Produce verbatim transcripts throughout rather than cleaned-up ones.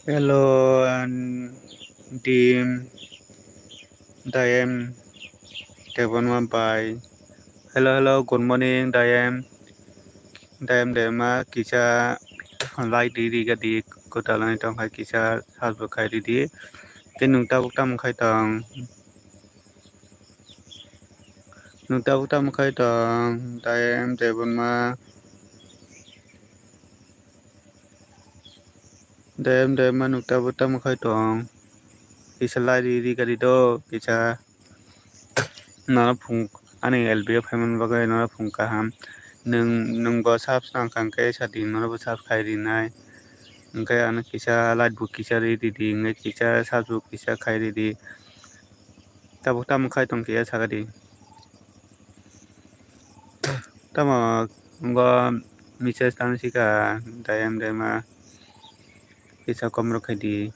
Hello, and Dim, Dayem, Debonma bai. Hello, hello, good morning, Dayem. Dayem, Dayem, ma kisa like di, di, ga di, kwtal ani tong khai kisa subscribe khai di, di. Tei nwng tabuk tamo khai tong? Nwng tabuk tamo khai tong, Dayem, Debonma? Dayem, Dayem, ma nwng tabuk tamo khai tong? Kisa like di, di, ga di do, kisa. Nono phung, ani L B o phaimani bagwi nono phung kaham. Nwng, nwng bo subs nang kha hwnkhe sa di, nono bo subs khai rinai. Hwnkhe ano kisa like bo kisa ri di di, hwnkhe kisa subs bo kisa khai ri di. Tabuk tamo khai tong khe sakadi. Tamo ngo message tang sika, Dayem, Dayem, ma kisa kom rok khai di.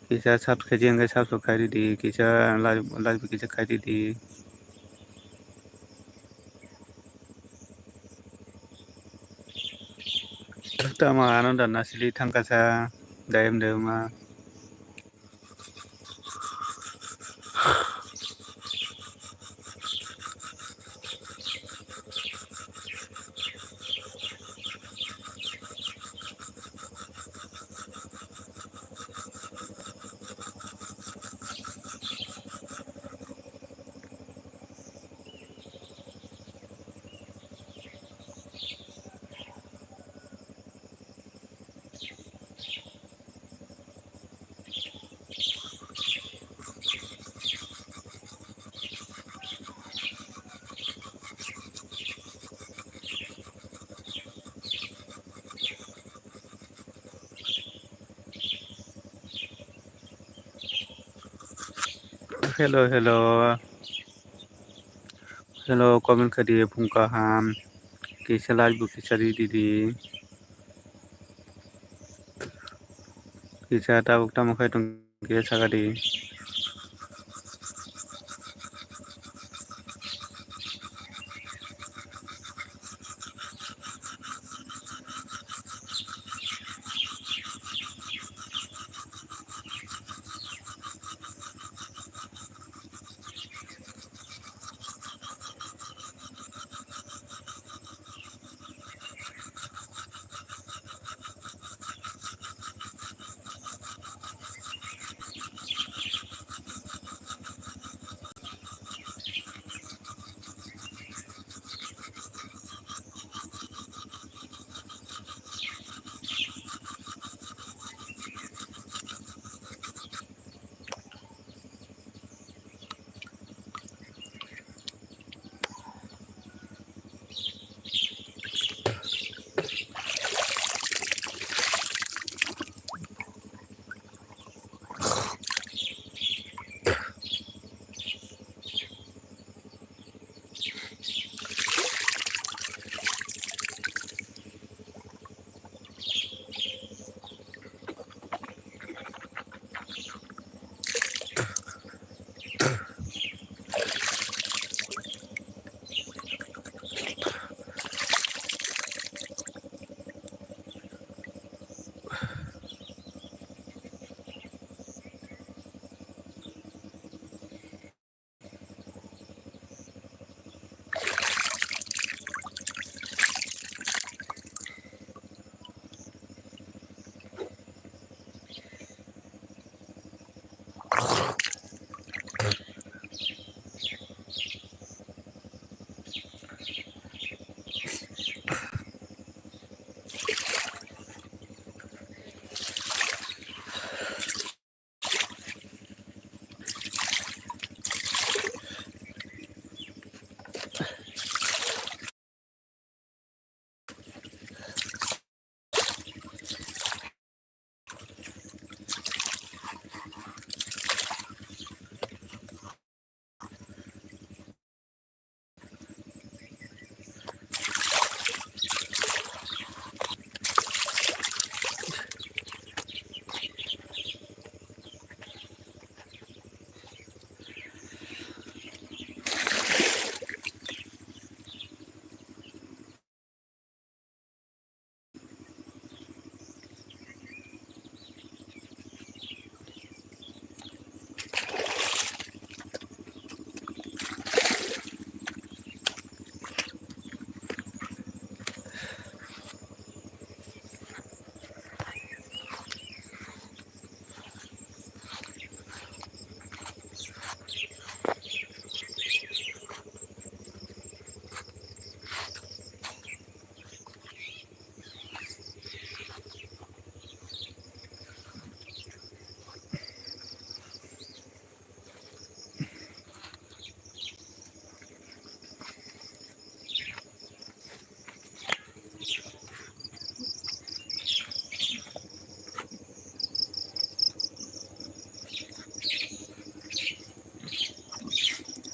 Kisa subscribe hwnkhe subscribe khai di, kisa like, like kisa khai di. Tamo ano da nasili thangkasa, Dayem, Dayem, ma. Hello, hello. Hello, comment kha di, phung kaham. Kisa like bo kisa ri di di. Kisa tabuk tamo khai tong kisa saka di.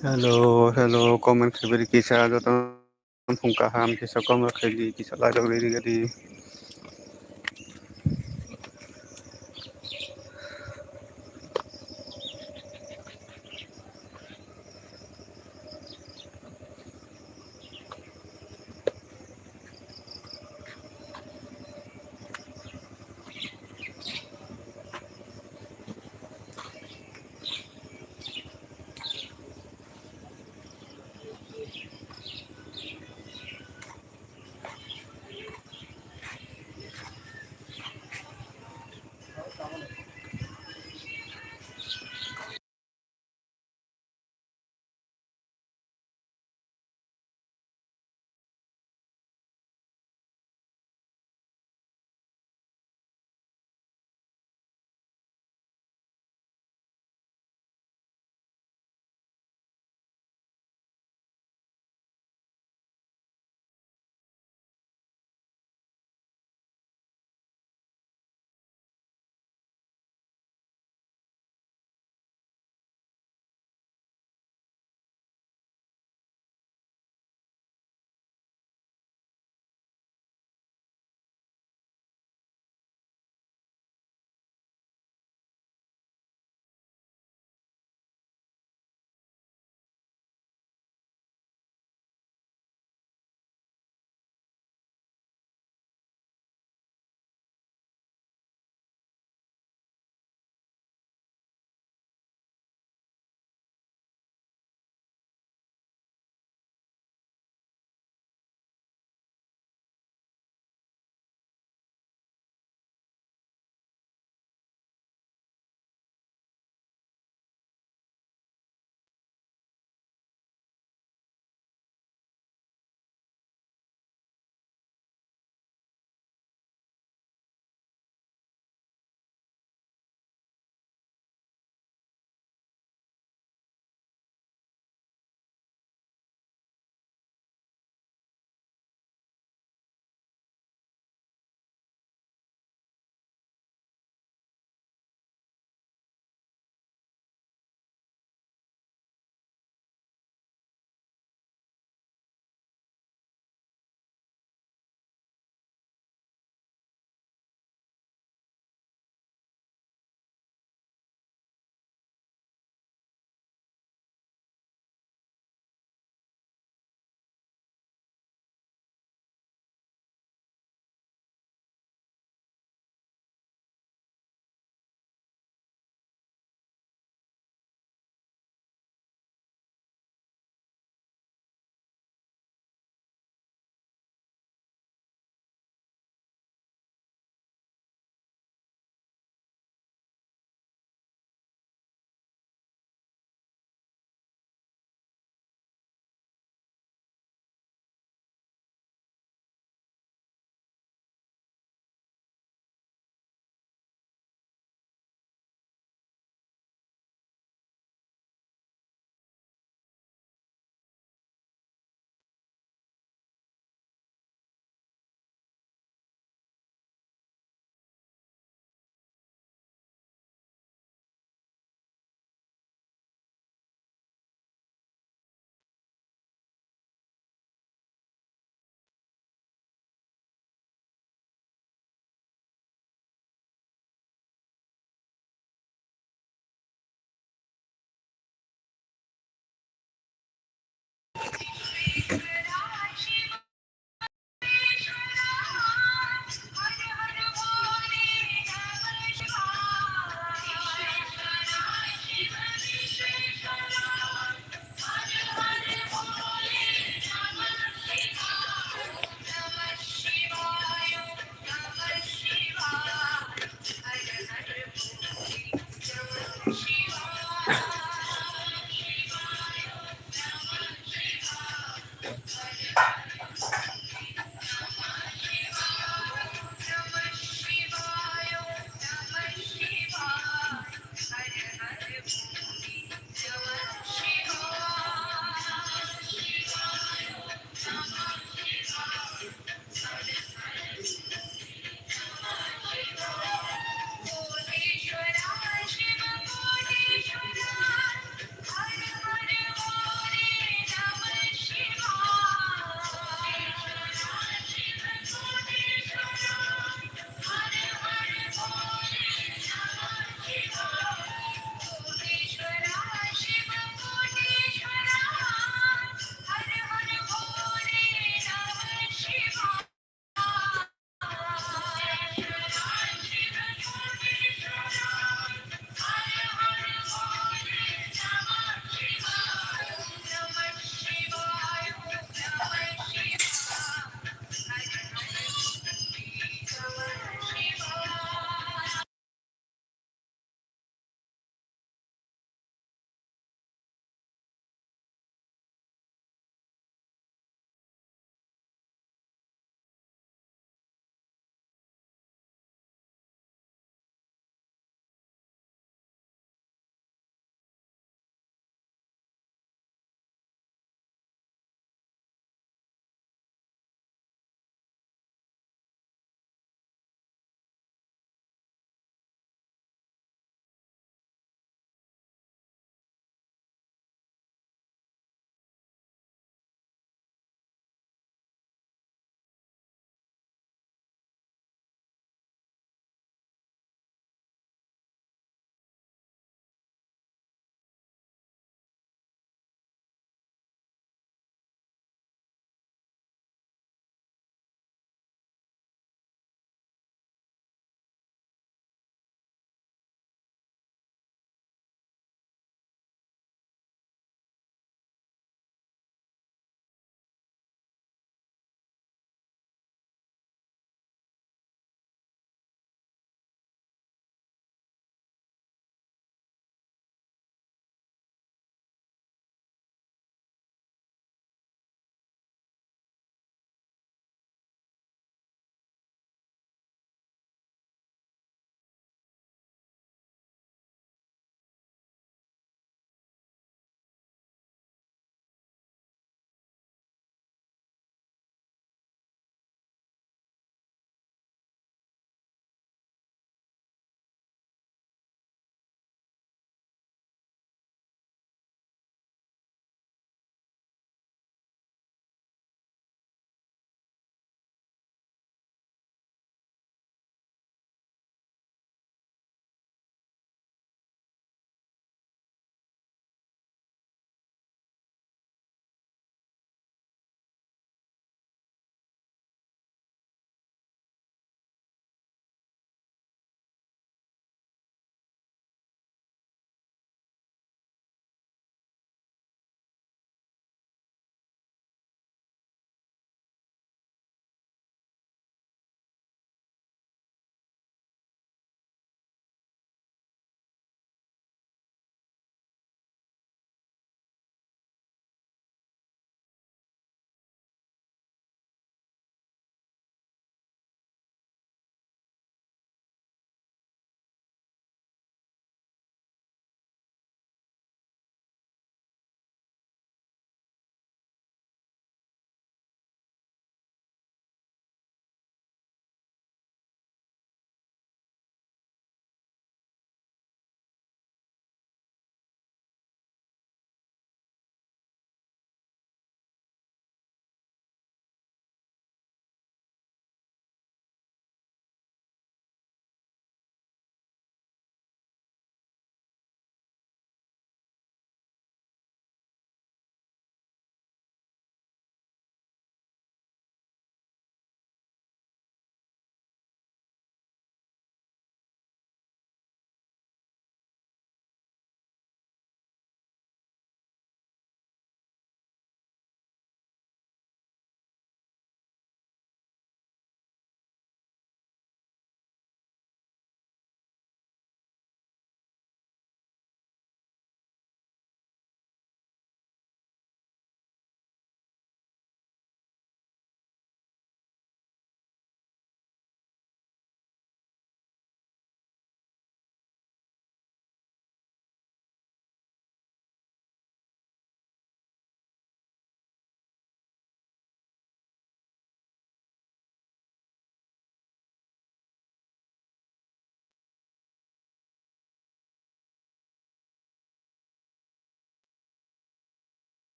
Hello, hello, comment khaibari kisa joto phung kaham kisa comment khaidi kisa like rok ridi gadi.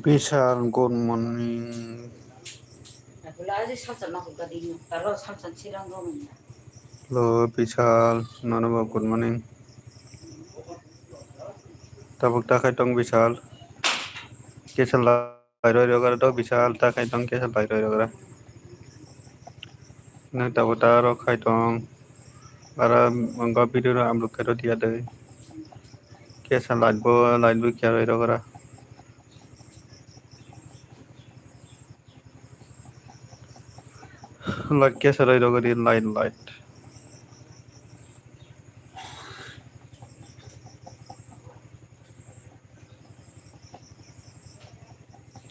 Bishal, good morning. Hello, Bishal, nono bo good morning. Tabuk ta khai tong Bishal. Kisa lai roi rok aro do Bishal ta khai tong kisa lai roi rok aro. Nang tabuk ta aro khai tong. Aro wngkha video no upload khe rw diya dei. Kesa light bo, light bo kya roi rw gra. Light kesa roi rw gari, light, light.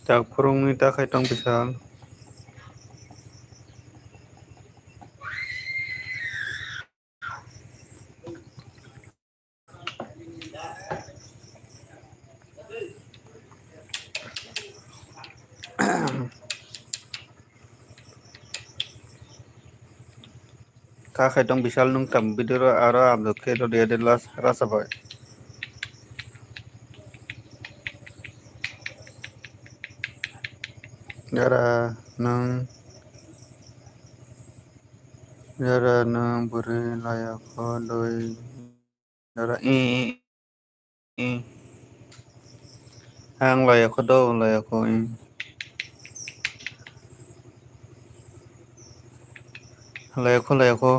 Tak phurungni ta khai tong Bishal. Kha khai tong Bishal, nung tam video aro upload khe rw diya de last rasa bai. Yara nung, yara nung bwrwi laya kho doi. Dara, i, i, i. Ang laya kho do, laya kho, i. Layakho, layakho.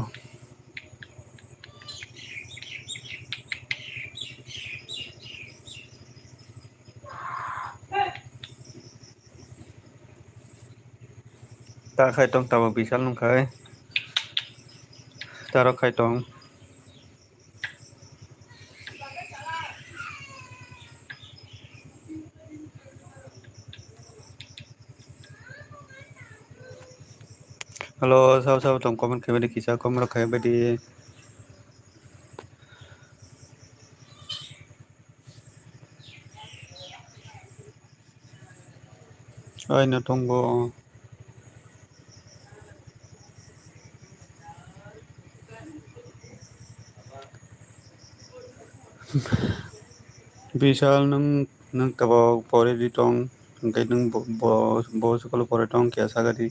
Ta khai tong, tabo bisal nung khai. Taro khai tong. Hello, sabo sabo tong comment khaibadi kisa, comment rok khaibadi. Aino tongo. Bishal, nwng, nwng tabok pori di tong, hwnkhe nwng bo, bo, bo school pori tong khe sagadi.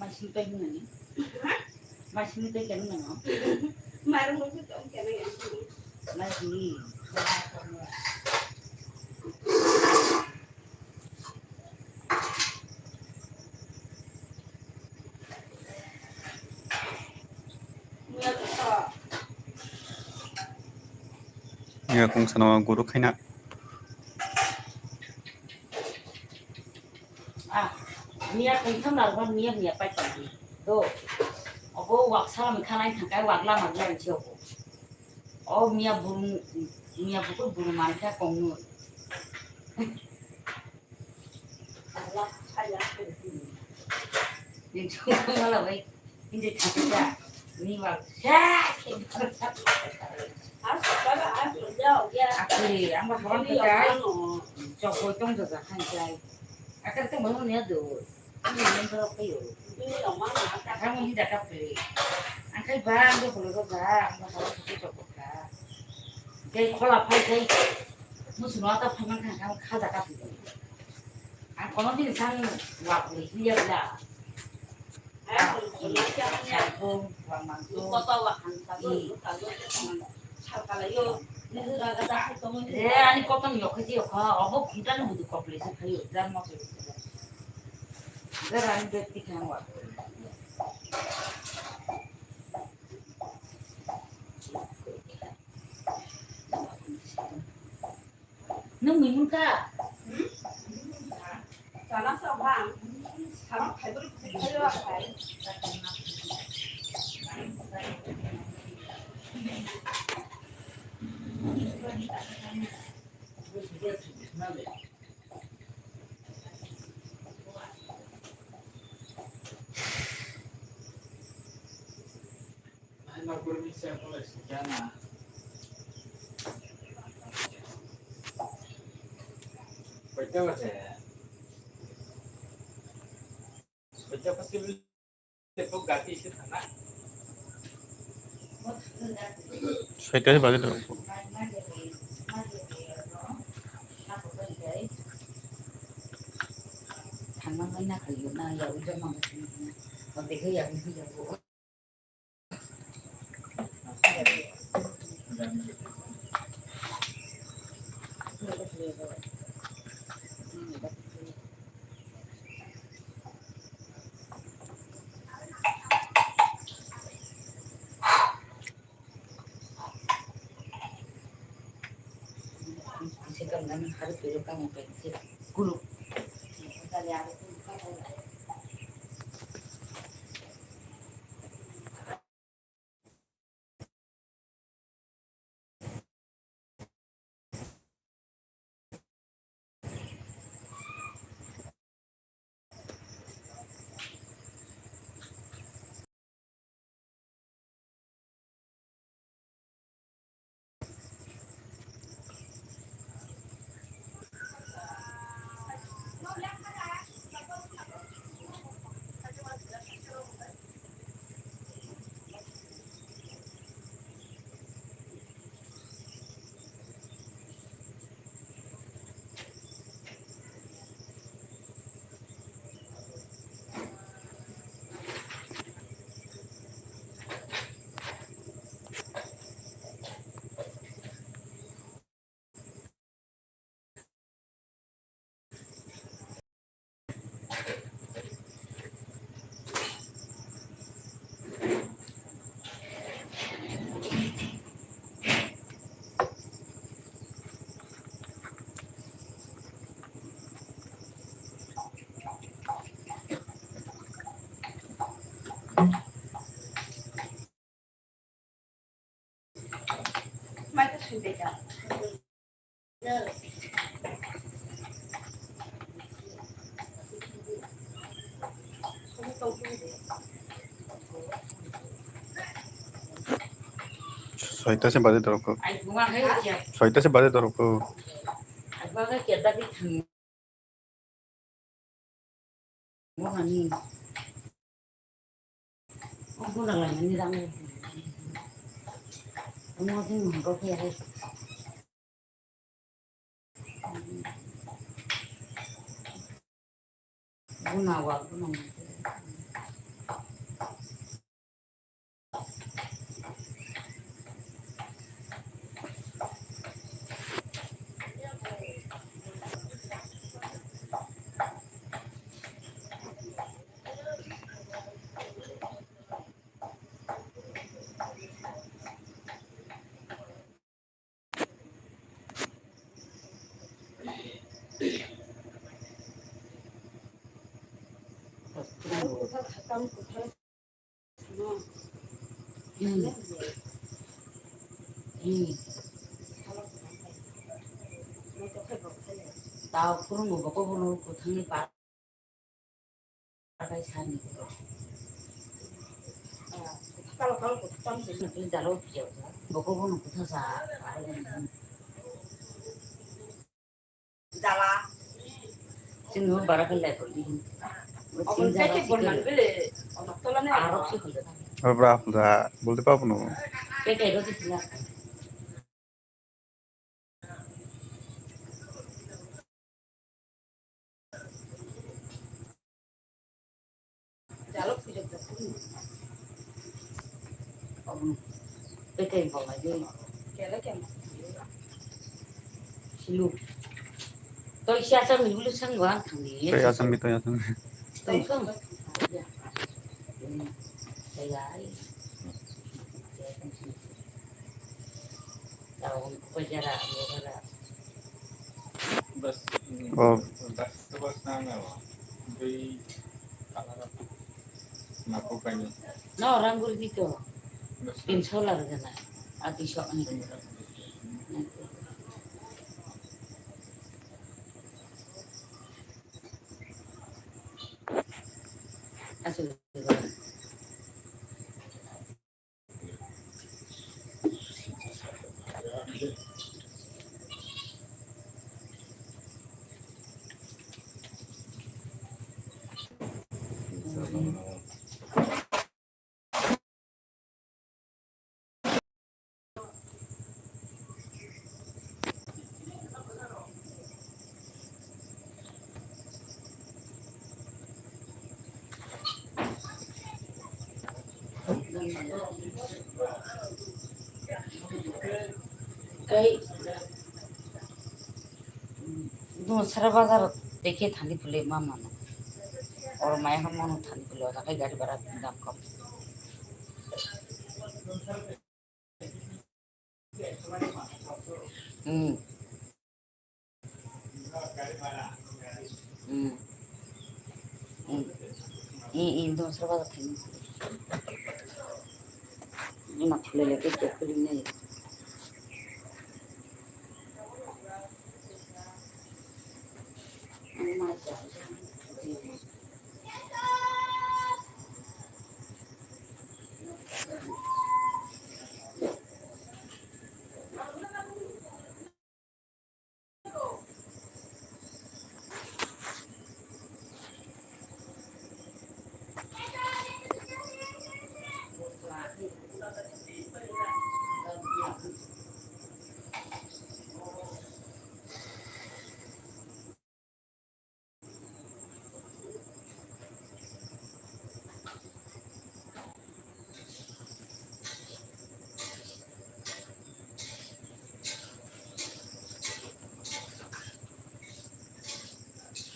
Masing tei hinani. Masing tei kenu nang. Marung nungkhe tong kenu yang. Masing. Miya kung sano guru khaina. Ah, miya kung tham lar ban miya miya pai pai. Do. Obo wak salam khanai thangkai wak lama miya nchi obo. O miya burung, miya bukur burung manikha kongnu. Ni chungkang mala bai, hindi thangkha, ni wal. Akhiri, ang ba hawang kata, chokoi tong jaja khan jai. Akar tong mo ni ado, ni ni ndo kayo. Akar mo hindi kapri. Ang kai ba, ang ba holo ba, ang ba hawang kata chokoi ka. Jai khola phai jai, musuno ata phai man khan khan khaja kapri. Ang kono din sang wak le hiya bla. Sakung, wak mangso. Koto wak han sakung, sakung, sakung. Sakala yo, nehura gada hai tongoi. Eh, ani koto ni yokhe je yokha, obo khunta ni budu kople se khayo, jar mo se. Jar ani bek ti khang wak. Nwng mui mungkha? Chana sa bang. Sama khai bwrwi khai wa khai. Soita se bagwi tongo. Soita se baje dorok ko. Soita se baje dorok ko. Tao kurungo boko bono kuthangni pa-, pakai sani. Boko bono kutha sa. Jala. Sini bara kele ko di. Obon pete bon man bele. Arok si khulda. Abra khulda. Bolti pa puno. Pete ro di sila. Jalok sijak jak. Om, pete bolai de. Kela kela. Silu. Toi si asam ni bulu sang wa thang ni. Toi asam ni, toi asam ni. Toi sang. Ya. Toi ai. Tahu ko jara, ko jara. Bas, oh. Bas, bas, nang, nang. Dui, kalara. Napo kani. No, rang guri dito. Bas. Tinso lar gana. Ati sok ni. Asu. Kai, dusra bazar dekhe thani pule ma mano. Or maya ham mano thani pule, o jaga gari bhara dam kam. Hmm. Hmm. Hmm. Hmm, hmm, dong, serba tak kena. Ini mak lele ke cek kering ni.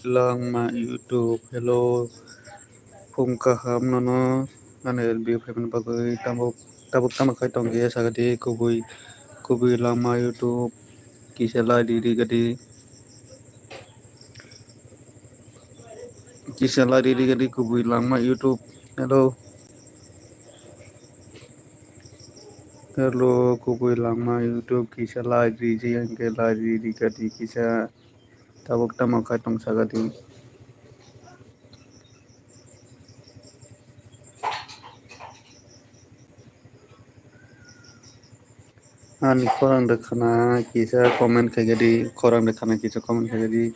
Langma YouTube, hello. Phung kaham nono, nani review phaimani bagwi tabuk, tabuk tamo khai tongkhe sakadi, kubui, kubui Langma YouTube, kisa lai di, di gadi. Kisa lai di, di gadi, kubui Langma YouTube, hello. Hello, kubui langma YouTube kisa live riji hingke live riri kati kisa tabuk tamo kha tong sagadi. Ani khorang de khana kisa comment khaigadi, khorang de khana kisa comment khaigadi.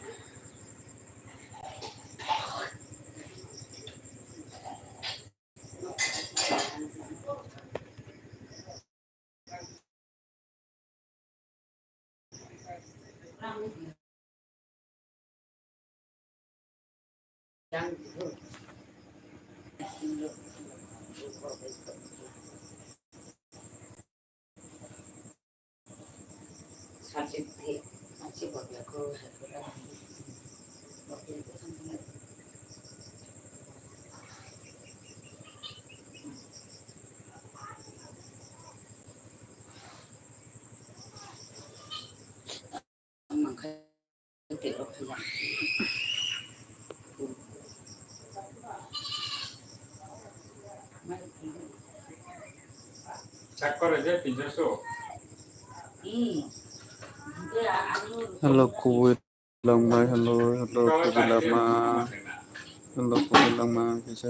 Hello, kubui langmai, hello, hello, kubui langma, hello, kubui langma, kisa.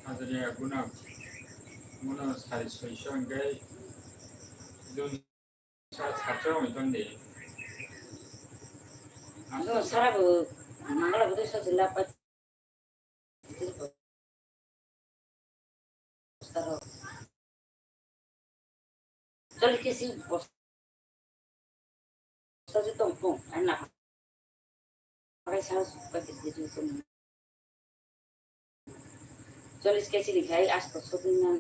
Hajari ya guna, guna sari soiso hingke jun sa sacho hington de. Ano sara bu mangala bu sa jila pa. Cholish kesi bosta je tong phung, ani na pakai sa pakai je tong. Cholish kesi ni khai asto sodin na.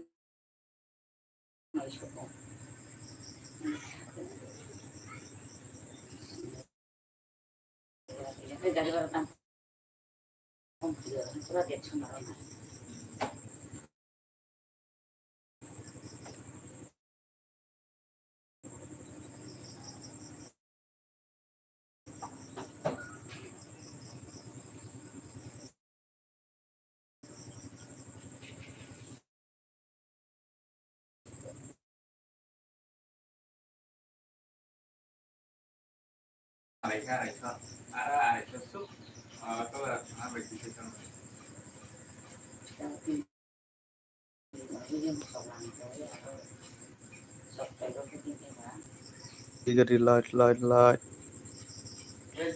Digari light, light, light.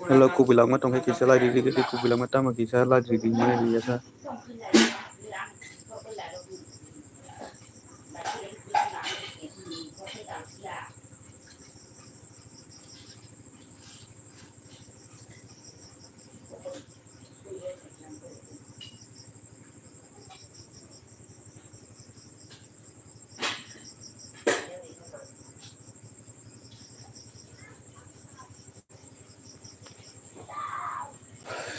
Hello, kubui langma tongkhe kisa light ridi, kubui langma tamo kisa light ridi, mane riyasa.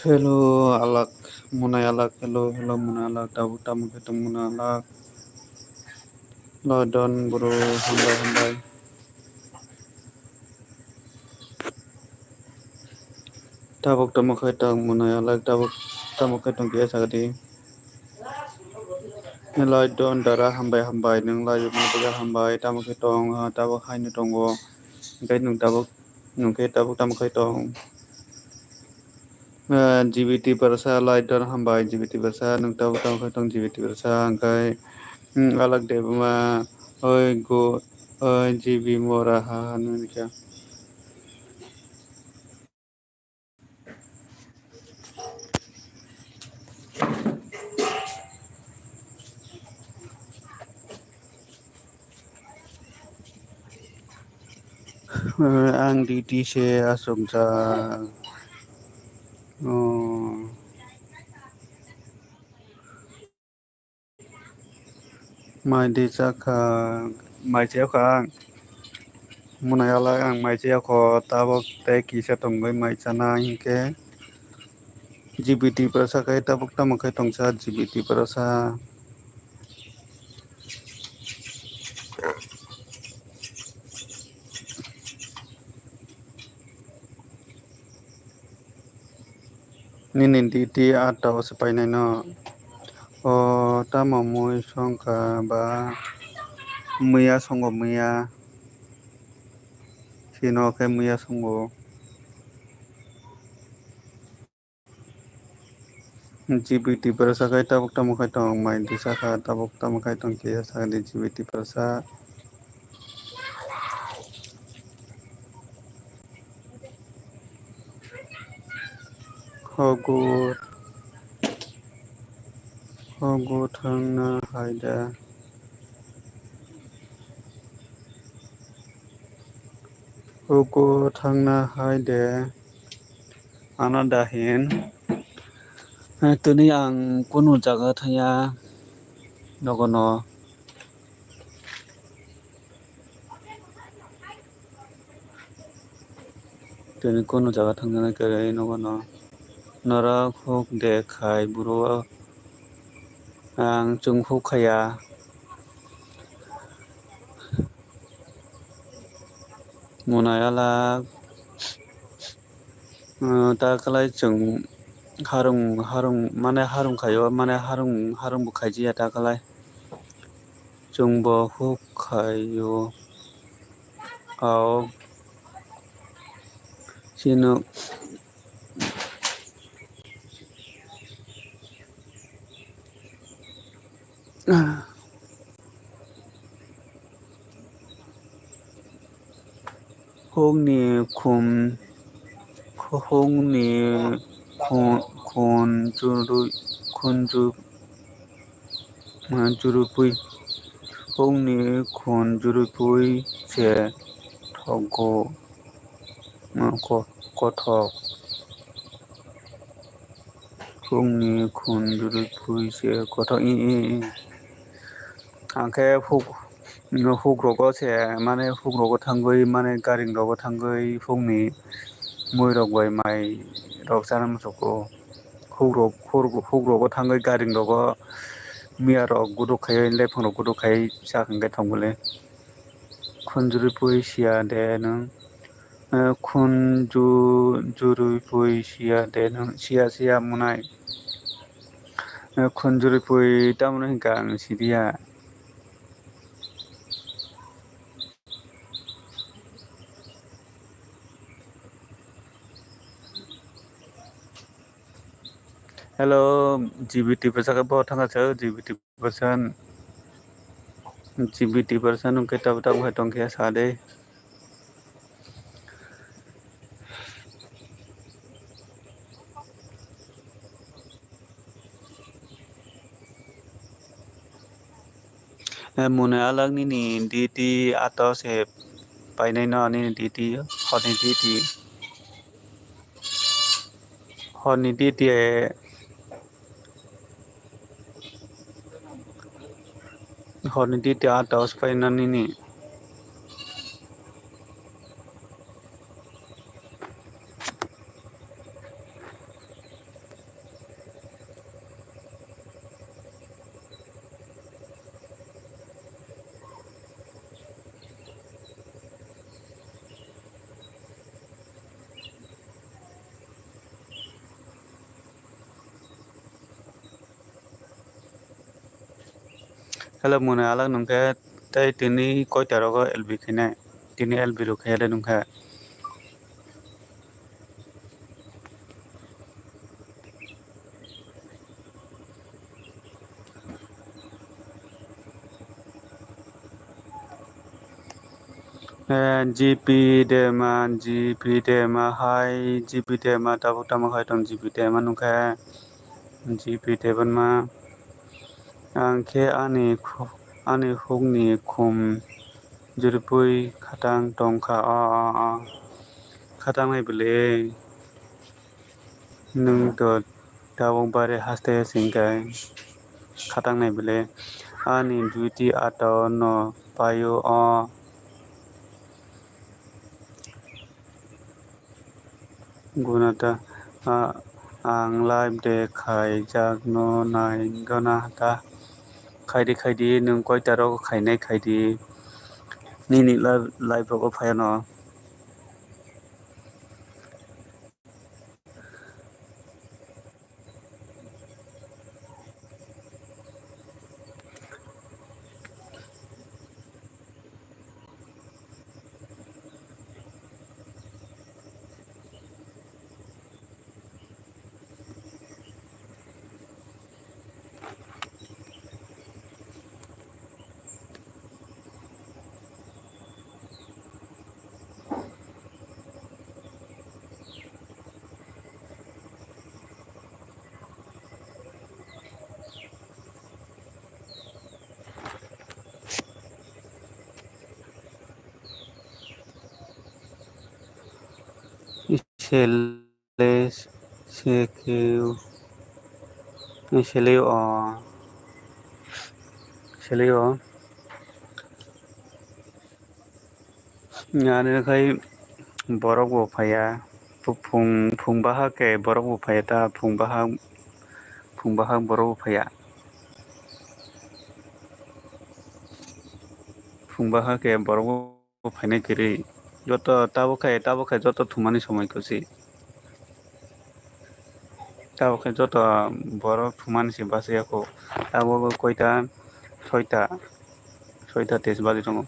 Hello, alak, munai alak, hello, hello, munai alak, tabuk tamo khe tong munai alak. Lodon bro, hambai, hambai. Tabuk tamo khai tong mwnai alak, tabuk tamo khai tong kiya sagadi. Lai don dara hambai hambai, nwng lai mwnai hambai, tamo khai tong, ah, tabuk haino tongo. Hingke nwng tabuk, nwng khe tabuk tamo khai tong. Ah, G B T Barsa lai don hambai, G B T Barsa nwng tabuk tamo khai tong, G B T Barsa hingke, hmm, alak debma, oi go, oi G B mora ha ha nung kha. Ang duty se aswk jak. Oh. Mai de chakha, mai chayakha ang. Mwnai alak ang mai chayakho, tabuk tei kisa tongwi mai chana hinkhe G B T Barsa khe tabuk tamo khe tongsa G B T Barsa. Nini duty atta o se painai no. O tamo mui songkha ba muya songo muya. Sino khe muya songo. G B T Tiprasa khai tabuk tamo khai tong mai di sakha tabuk tamo khai tong khe sakha di G B T Tiprasa. Hogo, hogo thangna hai da. Hogo thangna hai de. Ano da hin. Eh, tini ang kunu jaga thangya. Nogono. Tini kunu jaga thangjaknai kwrwi nogono. Norok huk de khai buro ang chwng huk khaya. Mwnai ala, uh, ta kwlai chwng harung, harung, mane harung khaio, mane harung, harung bo khaijiya ta kwlai. Chwngbo huk khaio. Ao chino. Hukni khum, hukni khun, khun jurui, khun ju-, jurui pui, hukni khun jurui pui se thogo, ko-, kothok. Hukni khun jurui pui se kothok i, i, i. Ang khe huk, huk rogo se, mane huk rogo thangwi, mane garing rogo thangwi hukni mui rok bai mai rok chana muchungo. Huk rok, huk, huk rogo thangwi garing rogo miya rok guduk khai, lephang rok guduk khai cha hwnkhe thang bole. Khun jurui pui siya de nwng. Eh, khun ju-, jurui pui siya de nwng, siya, siya mwnai. Eh, khun jurui pui tamoni hwnka ang sidiya. Hello, G B T bwsakhe bo thangkha se, G B T bwsan, G B T bwsan wngkhe tabuk tabuk hai tongkhe sa de. Eh, mwnwi alak nini duty ato se painai no nini duty, horni duty. Horni duty, eh, horni duty ato se painai nini. Hello, mwnwi alak nungkhe tei tini koita rogo L B khainai? Tini L B rok khaiya de nungkha. Eh, G P Dema, G P Dema hai, G P Dema tabuk tamo khai tong G P Dema nungkha, G P Dema. Ang khe ani khu-, ani hukni khum juripui khatang tongkha, o, o, o. Khatang nai bwle. Nwng to tabuk bare haste singkhe khatangnai bwle. Ani duty ato no paio o. Guna ta, a, ang live de khaijak no nai gana ta. Khaidi, khaidi, nwng koita rogo khainai khaidi. Nini live, live rogo phaiano. Sele, seke, sele o, sele o. Ani khai borok bo phaiya. Phung, phung baha khe borok bo phaiya ta, phung baha, phung baha borok bo phaiya. Phung baha khe borok bo phainai kwrwi. Joto tabuk khai, tabuk khai joto thumani somoi kwchwi. Tabuk khai joto borok thumani se bachaya kho. Tabuk koita, soita, soita teis baji tongo.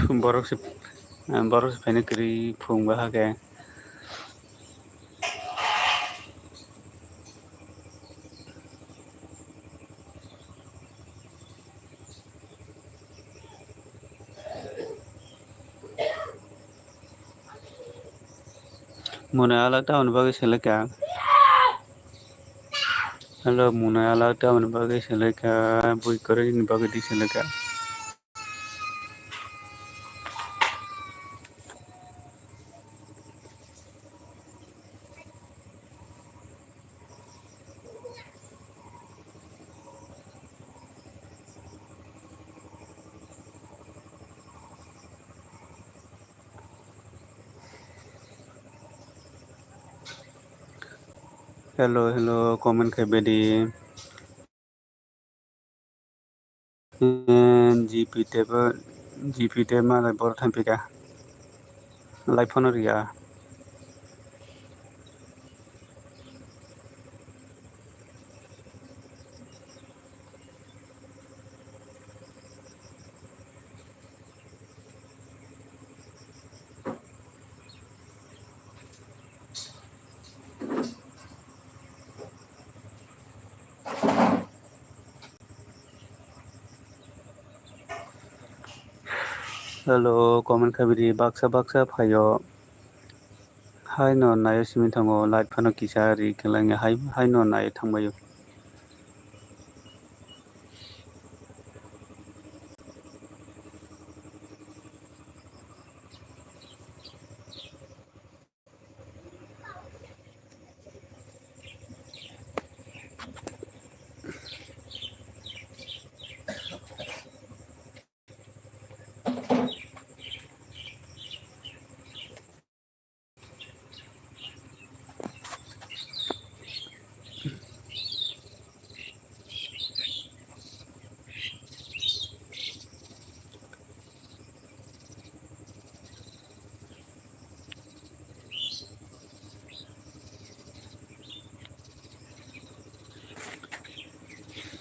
Borok se, borok se phaina kwrwi phung baha khe. Mwnwi alak tamoni bagwi selekha. Hello, mwnwi alak tamoni bagwi selekha, bui kwrwini bagwi di selekha. Hello, hello, comment khai bedi. G P te bo, G P te malai borok thang pika. Live phone riya. Hello, comment khaibidi baksa baksa phaio. Haino naio simi thango, light phano kisa ri khe langya, hai, haino naio thangbaio.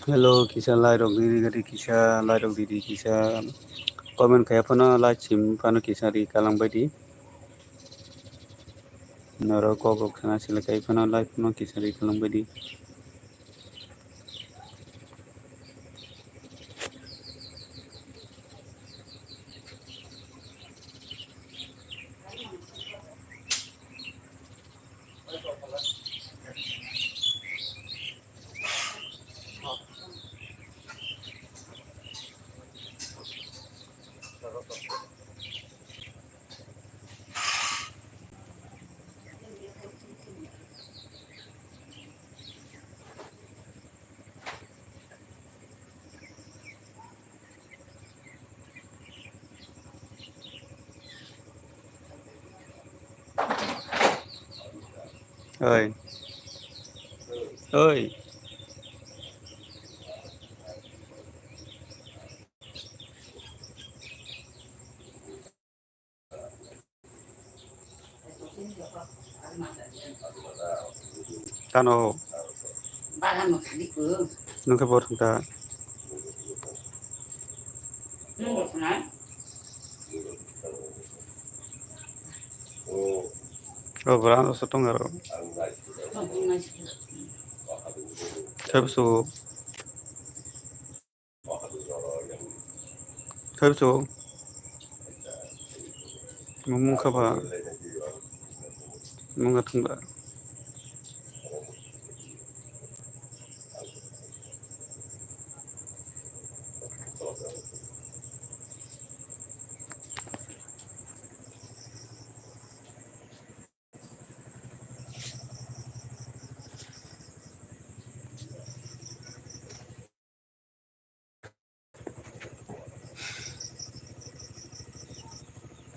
Hello, kisa like rok di, di, kisa like rok di, di, kisa comment kaya phano like sim phano kisa ri kalang bai di. Norok kok rok khana sile kai phano like phano kisa ri kalang bai di. Oi. Oi. Tano. Nung khe bo thung ta. Nung bo thung nai? O bwrano se tong aro. Khe bwswk. Khe bwswk. Mung kha ba. Mung kha thung ba.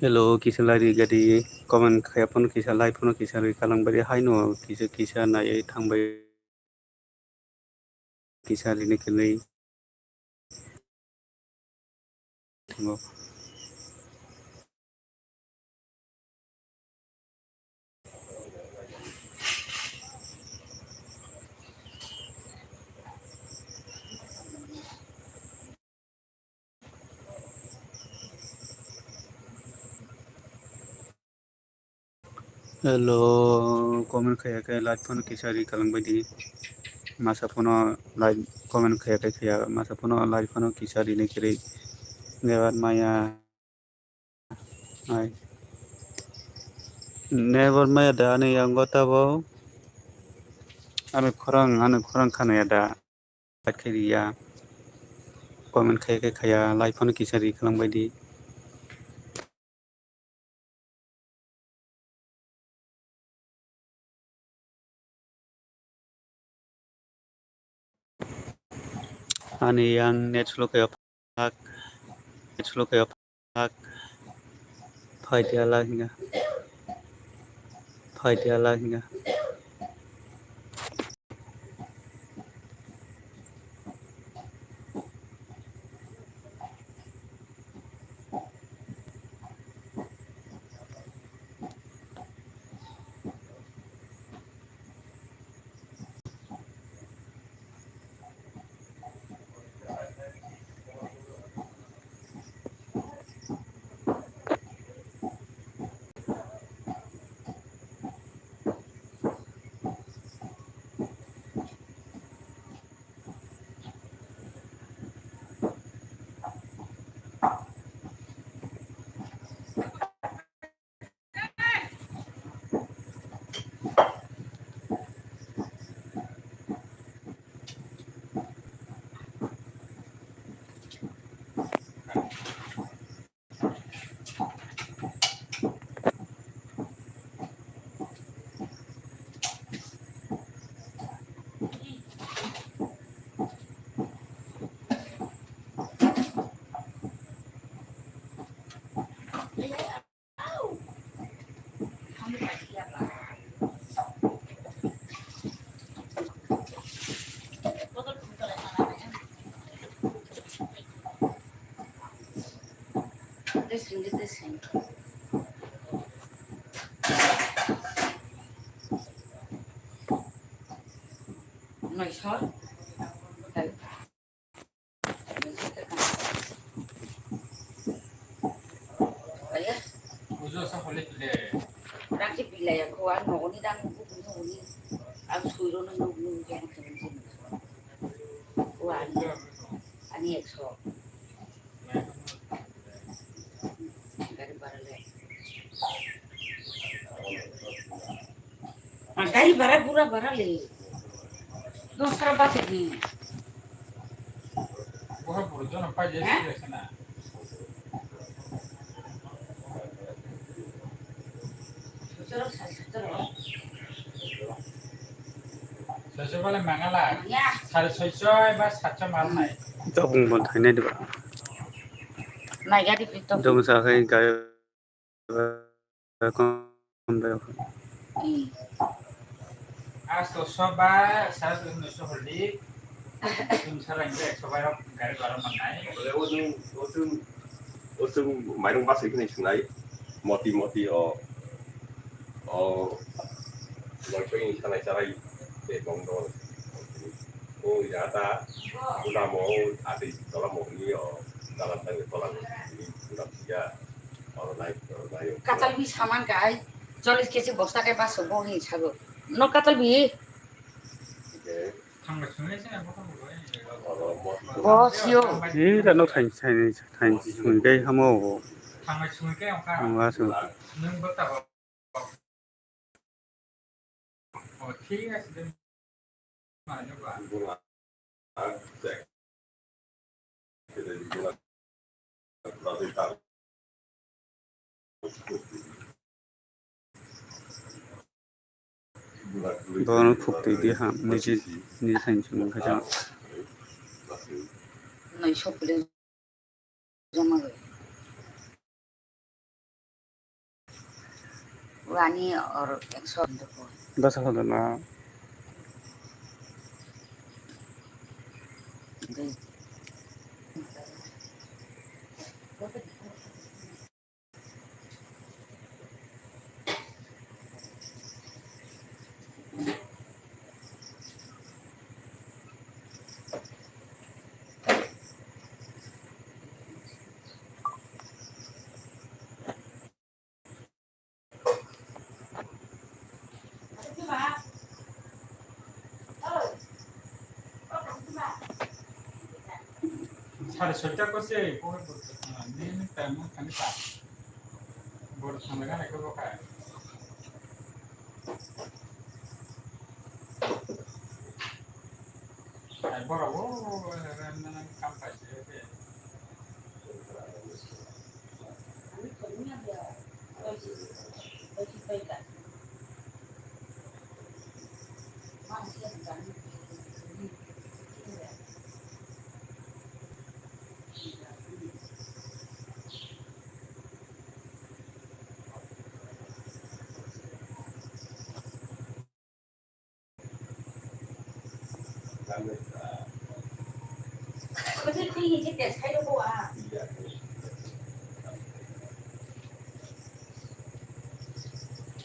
Hello, kisa lai ri gadi, comment khaya phano kisa, like phano kisa ri kalang bari haino kisa kisa naiwi thangbai. Kisa rini kwlwi thango. Hello, comment khaya khe like phano kisa ri kalang baidi. Masa phano like comment khaya khe khaya, masa phano like phano kisa ri ne kiri. Nebar maya. Ai. Nebar maya da ani yang gota bo. Ani khorang, ani khorang khana ya da. Like khe riya, comment khe khe khaya, like phano kisa ri khwlang baidi. Ani yang net slow khe phak, net slow khe phak, phai dia la hinga, phai dia la hinga. Rang se bilai ya ko, ang nogo ni rang bubu nogo ni, ang sui ro no nogo ni yang khe ni. Ko ani, ani ekso. Gari bara le. Ah, gari bara pura bara le. Dosra bus ni. Boha buru jono paile. Sosok bale mangala. Sare soichoi ba satchoi mal nai. Tabung bon thainai diba. Nai gari pito. Tabung sa khai gari. Asto soba sare soichoi no sohordi. Tum sarang ekso bai rok gari bara mannai. Bole o tum o tum o tum mairung basa kini sunai. Moti moti o. O, loipai ni sanai charai, tei bong do. O, ya ta, uda mo, ati, tola mo ni o, dalam tang tola mo ni, uda ya, oro nai, oro nai. Katal bi saman kai. Chollish kg bosta khe paso bo hin sago. No katal bi. Boss yo. Ni da no thain thain thain sung kai hamo. Ang asu. Bono khuk twi di ha, niji, niji thaini simi khe jang. Nai sokle jama. Wani or ekso. Basa hodo na. Sare soita kose, poher borok thangna, nini time no thani pa. Borok thangna gana ko bokai. Ai borok o, o, o, o, kam paise.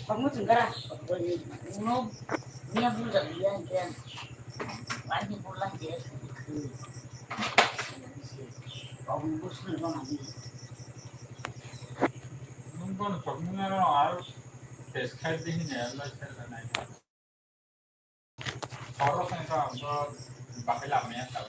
Kamu chwng kara, uno, niya buja liya hingke, ani bula hingke, kamu bosong no mani. Nung bono chokmung ano aro test khai di hini alo chela nai. Oro khe to ang to bahai lamaya ta.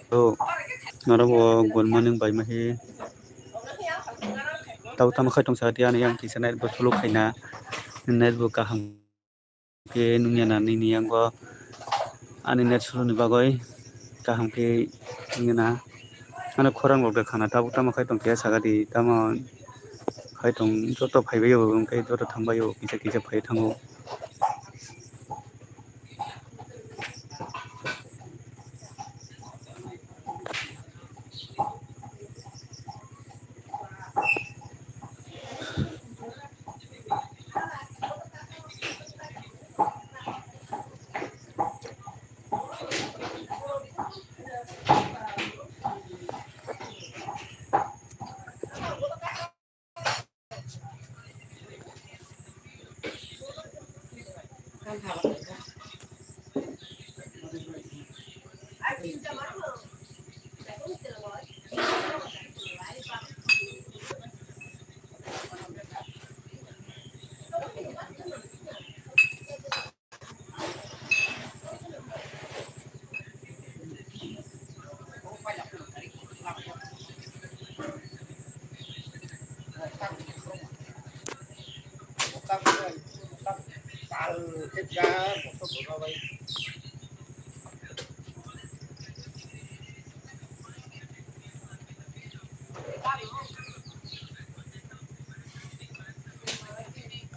To, norok bo good morning bai mahi. Tabo tamo khai tong sa, ani yang kisa net bo suluk khaina, net bo kaham. Khe nungya na nini yango ani net sulu ni bagwi kaham khe wngya na. Ano khorang rok de khana tabuk tamo khai tong khe saga di tamo khai tong joto phaibai o hwnkhe joto thangbai o kisa kisa phai thango.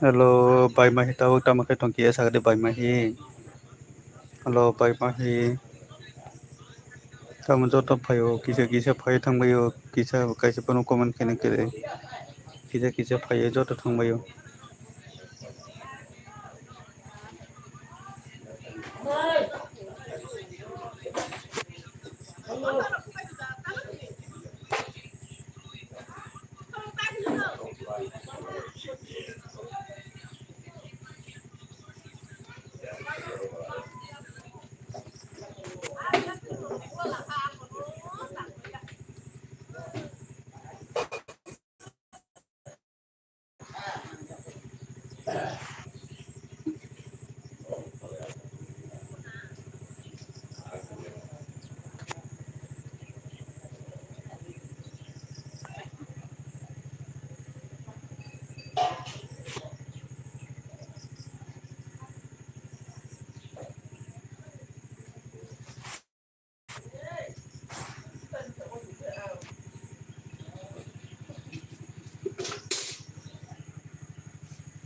Hello, bai mahi tabuk tamo khe tongkhe sakde bai mahi. Hello, bai mahi. Tamo joto phaio, kisa kisa phai thangbaio, kisa kaisa phano comment khaina kwrwi. Kisa kisa phaio, joto thangbaio.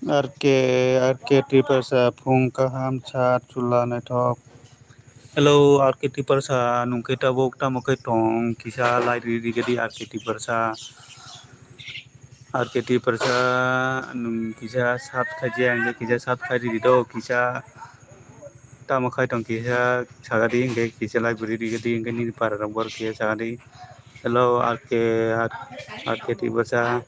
R K, R K Tiprasa, phung kaham, sat, chula, naithok. Hello, R K Tiprasa, nung khe tabuk tamo khe tong, kisa like ri, ri, ri, R K Tiprasa. R K Tiprasa, nung kisa subscribe ya, hingke kisa subscribe ri do, kisa tamo khai tong, kisa sagadi, hingke kisa like beri di, hingke nini para rok bor kisa sagadi. Hello, R K, R K Tiprasa.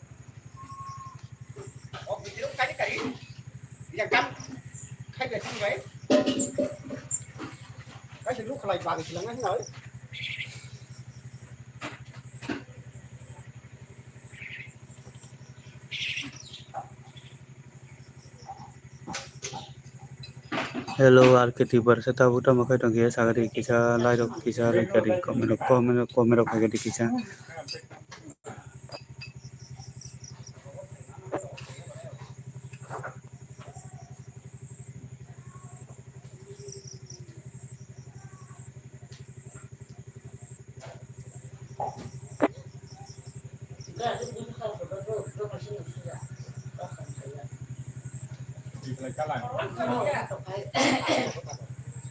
Hello, R K Tiprasa, tabuk tamo khai tongkhe, sagadi kisa, lairok kisa, rikadi, comment rok, comment rok, comment rok khaikadi kisa.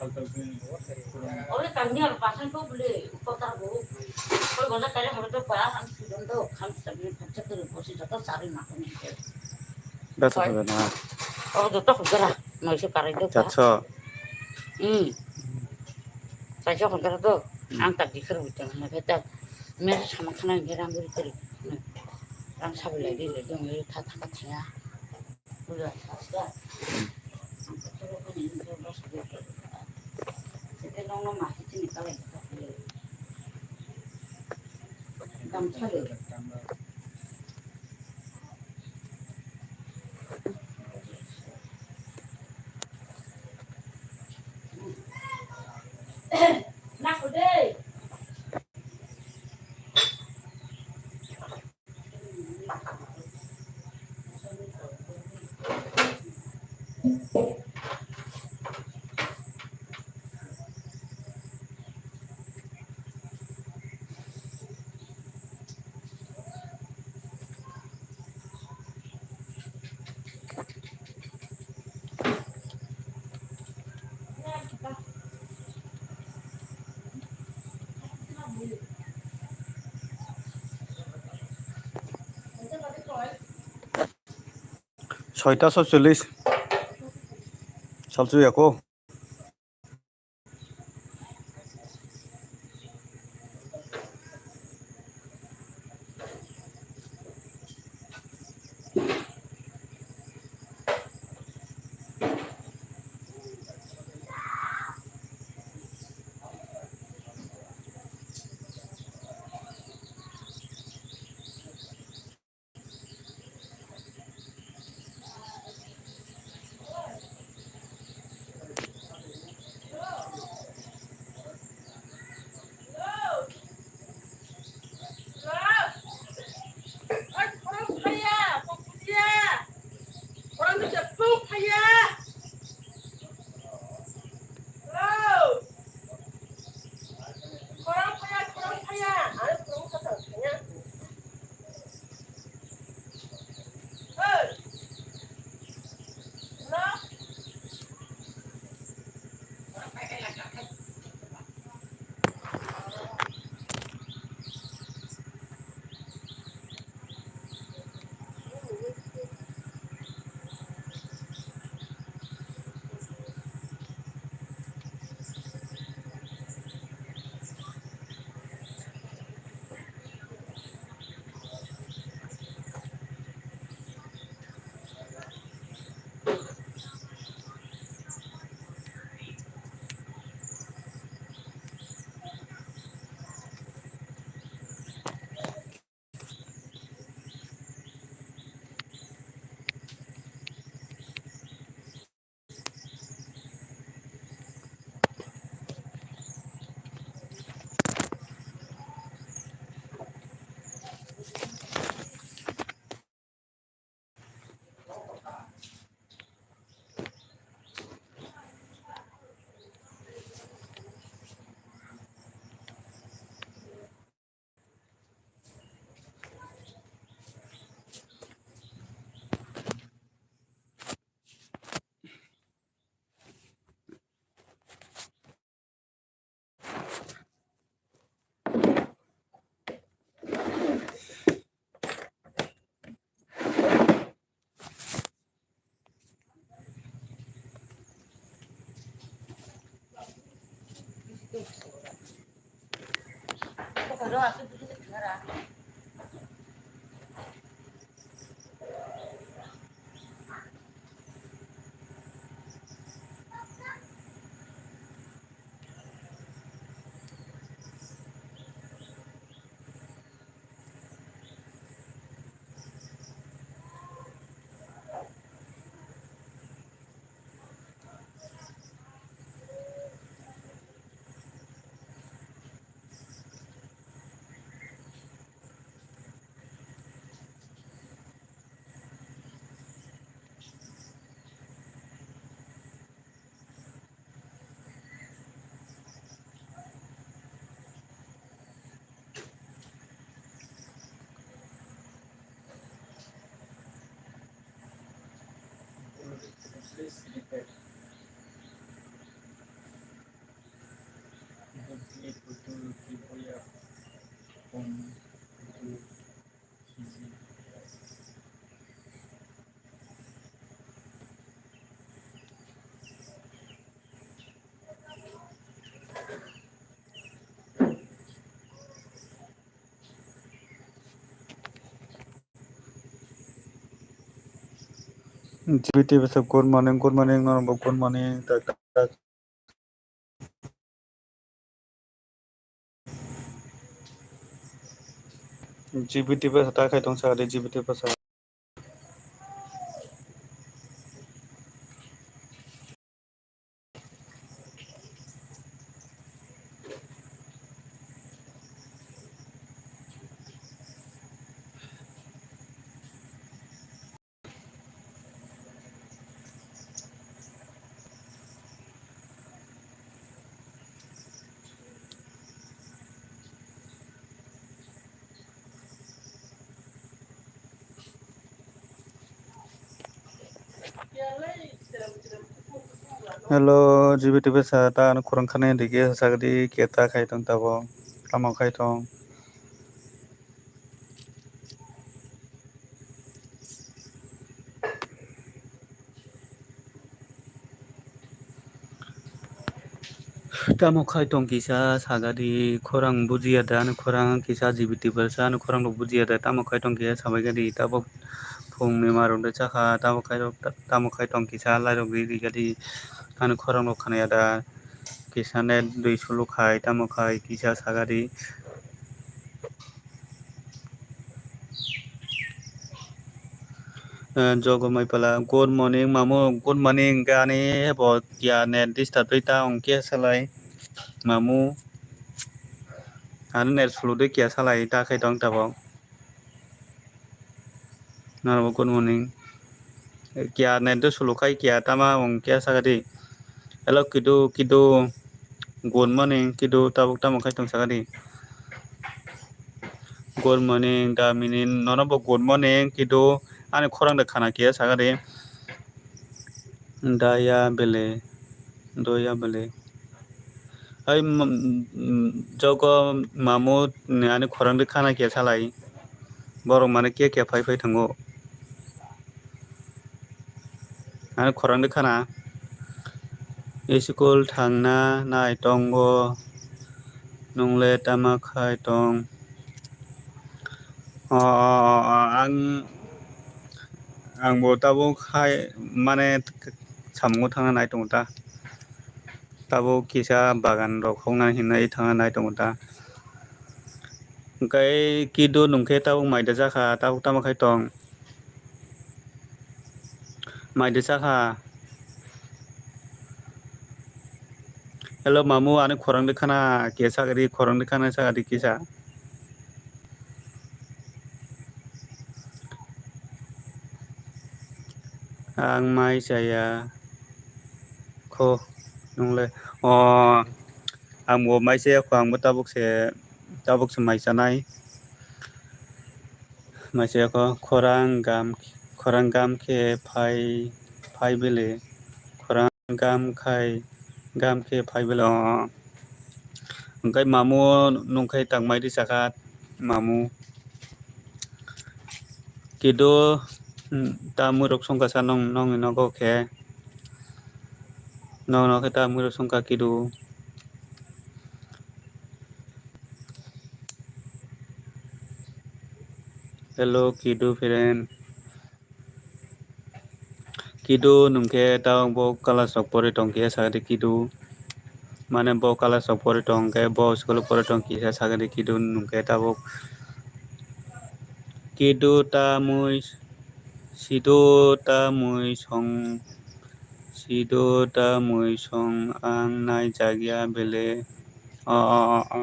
Ore kami aro pasang ko bole kota bo. Koi gona kare horo to pa ang sidon do kham sabi kham chakri bosi joto sabi ma ko ni. Dasa ko na. O joto ko gara. Noi se karai do. Chatso. Hmm. Sai so ko gara do. Ang tak dikar buta na beta. Mer sama khana gerang guri kari. Rang sabi lai di le dong le tha tha tha ya. Soita sotchollis. Salsu yako. G B T bwsa, good morning, good morning, norokbo good morning. G B T bwsa ta khai tong sa de, G B T bwsa. Hello, G B T bwsa, ta ano khorang khana digi sagdi, keta khai tong tabo, tamo khai tong. Tamo khai tong kisa sagadi, khorang bujiya da, ani khorang kisa G B T bwsa, ani khorang rok bujiya da, tamo khai tong kisa sabai gadi, tabok phung ni marok de chakha, tamo khai rok, tamo khai tong kisa lai rok ri ri gadi, ani khorang rok khana ya da, kisa net dui sulu khai, tamo khai kisa sagadi. Eh, Jogo Maipala, good morning, mamu, good morning, gani bo kiya net disturb ri ta ong khe salai, mamu, ano net sulu de kiya salai ta khai tong tabok. Norok good morning. Kiya net do sulu khai kiya tama ong kiya sagadi. Hello, Kidu, Kidu. Good morning, Kidu. Tabuk tamo khai tong sagadi. Good morning, Damini. Nono bo good morning, Kidu. Ani khorang de khana kiya sagadi. Daya bele, doya bele. Hai, mm, mm, Jogo mamu ni ani khorang de khana kiya salai. Borok mane kiya kiya phai phai thango. Ani khorang de khana. School thangna nai tongo. Nungle tama khai tong. O, o, o, o, ang, ang bo tabuk hai, mane, samungo thangna nai tongo ta. Tabuk kisa bagan rok hokna hinwi thangna nai tongo ta. Hwnkhe Kidu nwng khe tabuk mai da jakha, tabuk tamo khai tong? Mai de sakha. Hello, mamu, ani khorang de khana, kisa ri khorang de khana, sa ri kisa. Ang mai chaya kho, nungle. O, ang bo mai chaya kho, ang bo tabuk se, tabuk se mai chanai. Maisiyako khorang gam, khorang gam khe phai, phai bele, khorang gam khai, gam khe phai bele, o, o. Hwnkhe mamu nungkhai tangmai ri chakha, mamu. Kidu, mm, ta muirok songkha sa nong, nongni nogo khe. Nong, nong khe ta muirok songkha Kidu. Hello, Kidu friend. Kidu nungkhe ta bo class rok pori tong khe sakadi Kidu. Mane bo class rok pori tong khe bo school pori tong khe sakadi Kidu nungkhe tabuk. Kidu ta mui, Sidu ta mui song, Sidu ta mui song ang nai jakya bele. O, o, o, o.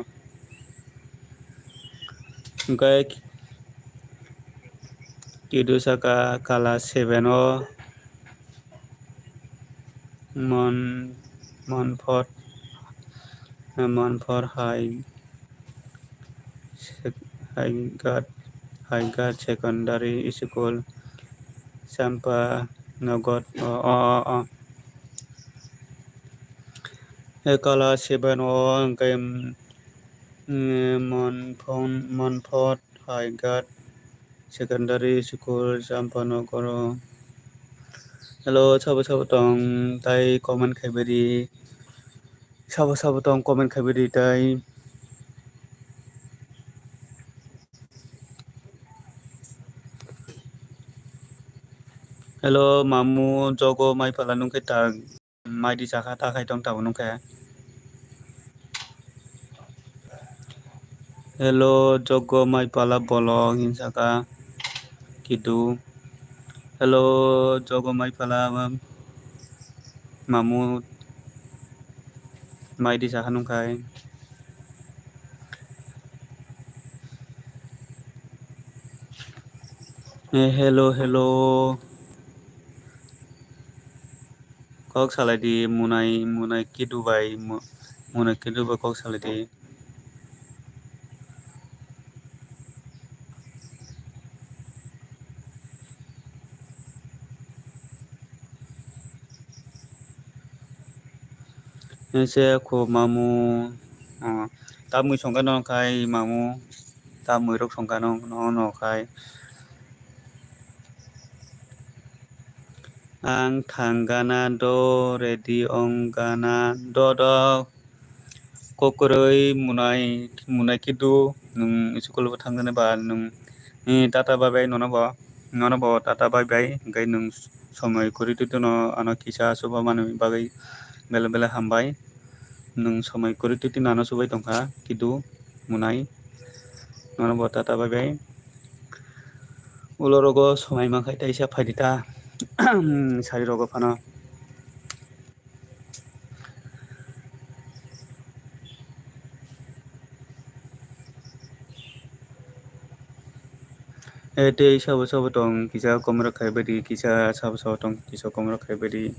Hwnkhe Kidu saka class seven o mon, monphot, monphor hai, sek-, Haigat, Haigat Secondary School, Champanagar, o, o, o, o. E class seven o hwnkhe, mm, mm, Monphon, Monphot Haigat Secondary School, Champanagar o. Hello, sabo sabo tong, tai comment khai bari. Sabo sabo tong comment khai bari tai. Hello, mamu, jogo mai phala nung khe ta mai di chakha ta khai tong tabo nung khe. Hello, jogo mai phala bolong hin saka kidu. Hello, jogo mai phala mam-, mamu mai di chakha nung khai. Eh, hello, hello. Kok salai di, munai, munai kidu bai, mu-, munai kidu bai kok salai di. Ese kho mamu, ah, tamwi songkha no khai mamu, tamwi rok songkha no, no, no khai. Ang thang gana do, ready ong gana do, do. Kokroi munai, munai kidu, nung school bo thang gana ba nung, eh, tata bye bye nono bo, nono bo tata bye bye, hingke nung somoi kwrwi twi twino ano kisa asuba manwi bagwi belai belai hambai. Nwng somoi kwrwi twi twi nano subai tongkha kidu munai. Nono bo tata bye bye. Ulo rogo somoi mankha teisa phaidi ta sari rogo phano. Eh, tei sabo sabo tong kisa komrok khai badi, kisa sabo sabo tong kisa komrok khai badi.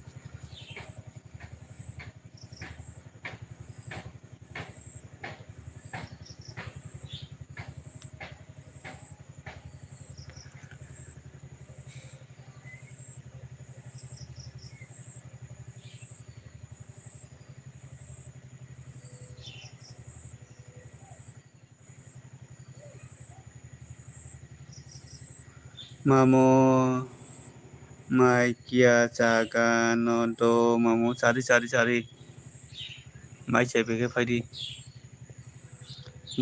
Mamo mai kiya chaga no do mamo chari chari chari mai chai phaikhe phaidi.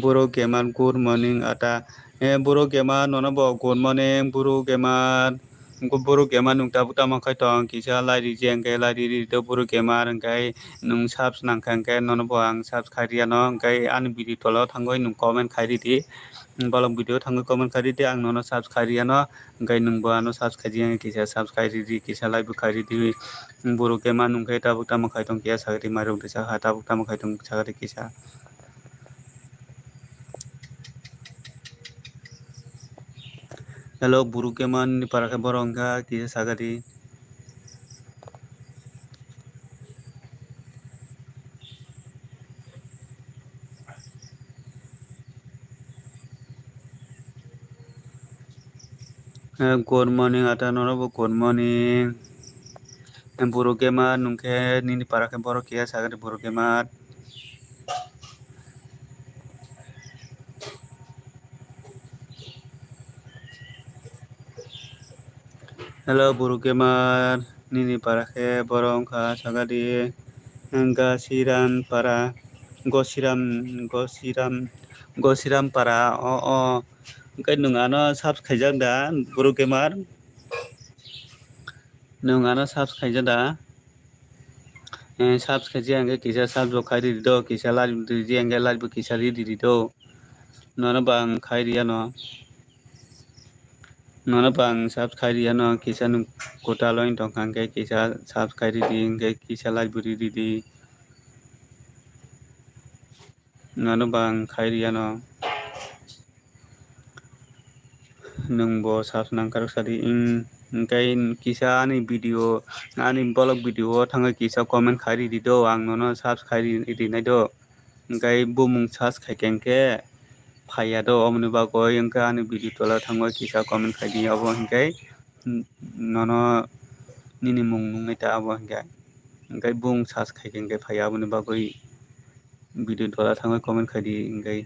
Boro gamer good morning ata. Eh, boro gamer nono bo good morning boro gamer. Boro gamer nwng tabuk tamo khai tong kisa lai riji hwnkhe lai riri do boro gamer hwnkhe nwng subs nangkha hwnkhe nono bo ang subs khai riyano hwnkhe ani video tola o thangwi nwng comment khai ridi. Bolong video thangwi comment khai ridi ang nono subs khai riyano hwnkhe nwngbo ano subs khai riyang kisa subs khai ridi kisa like bo khai ridi. Boro gamer nwng khe tabuk tamo khai tong kisa sagadi mairok risa ha tabuk tamo khai tong sagadi kisa. Hello, boro gamer ni para khe borok wngkha kisa sagadi. Eh, good morning, ata norok bo good morning. Eh, boro gamer nwng khe nini para khe borok kisa sagadi boro gamer. Hello, boro gamer, nini para khe borok wngkha sagadi, Gasiram para, Gosiram, Gosiram, Gosiram para, o, o, hwnkhe nwng ano subs khaijak da, boro gamer? Nwng ano subs khaijak da? Eh, subs khaijak hwnkhe kisa subs bo khai ridi do, kisa like ridi hwnkhe like bo kisa ridi do. Nono bo ang khai riyano. Nono bo ang subs khai riyano, kisa nwng kwtal wng tongkha hwnkhe kisa subs khai ridi, hwnkhe kisa like bo ridi. Nono bo ang khai riyano. Nwng bo subs nangkarok sadi, hwnkhe kisa ani video, ani vlog video o thangwi kisa comment khai ridi do, ang nono subs khai ri-, rinai do. Hwnkhe bumung search khaikhe hwnkhe phaiya do, oboni bagwi hwnkhe ani video tola thangwi kisa comment khaidi, obo hwnkhe nono nini mung nungwi ta obo hwnkhe. Hwnkhe bumung search khaikhe hwnkhe phaiya, oboni bagwi video tola thangwi comment khaidi hwnkhe.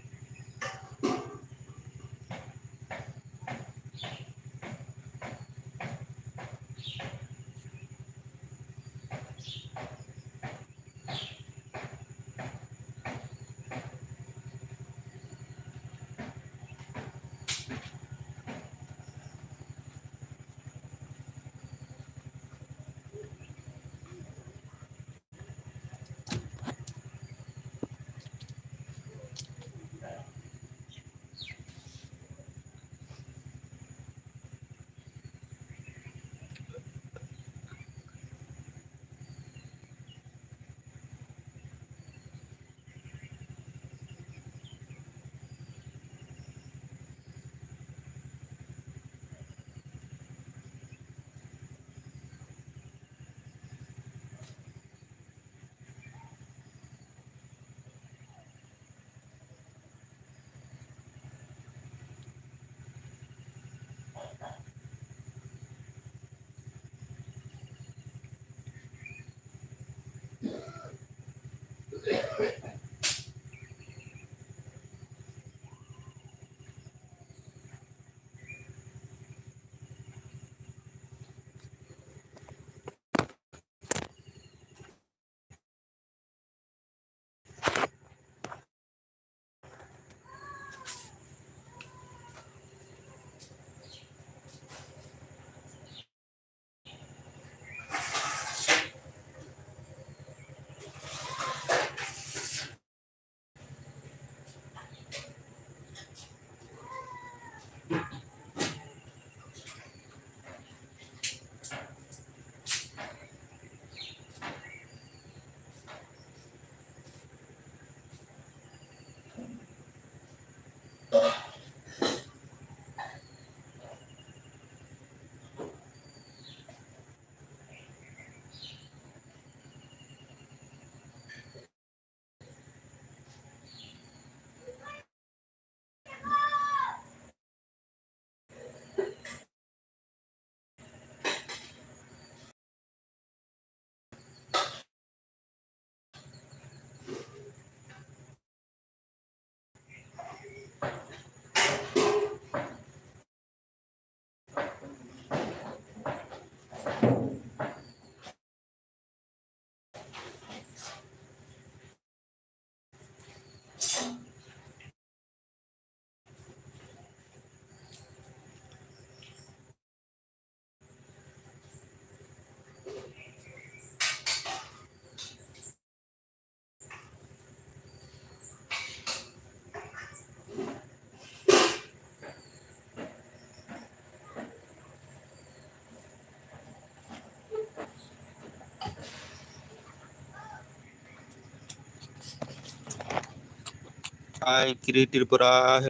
Hi, Kiri Tripura.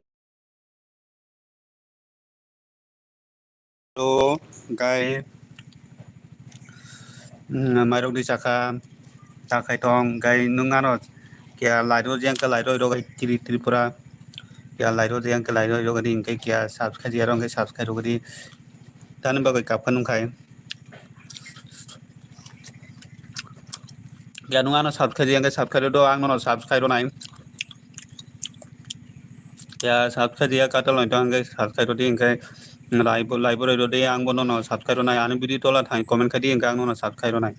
Hello, guys. Mm, mairok di chakha, chakhai tong, guys, nung ano kya light o jeng khe light o rok Kiri Tripura, kya light o jeng khe light o rok di, hingkhe kya subscribe ya rok hingkhe subscribe rok di. Tani bagwi kapkha nung khai. Ya nung ano subscribe ya hingkhe subscribe do, ang nono subscribe ro nai. Ya subscribe ya katal nai to hingkhe subscribe ro di hingkhe live live ro di, ang bo nono subscribe ro nai. Ani video tola thang comment khai di hingkhe ang nono subscribe ro nai.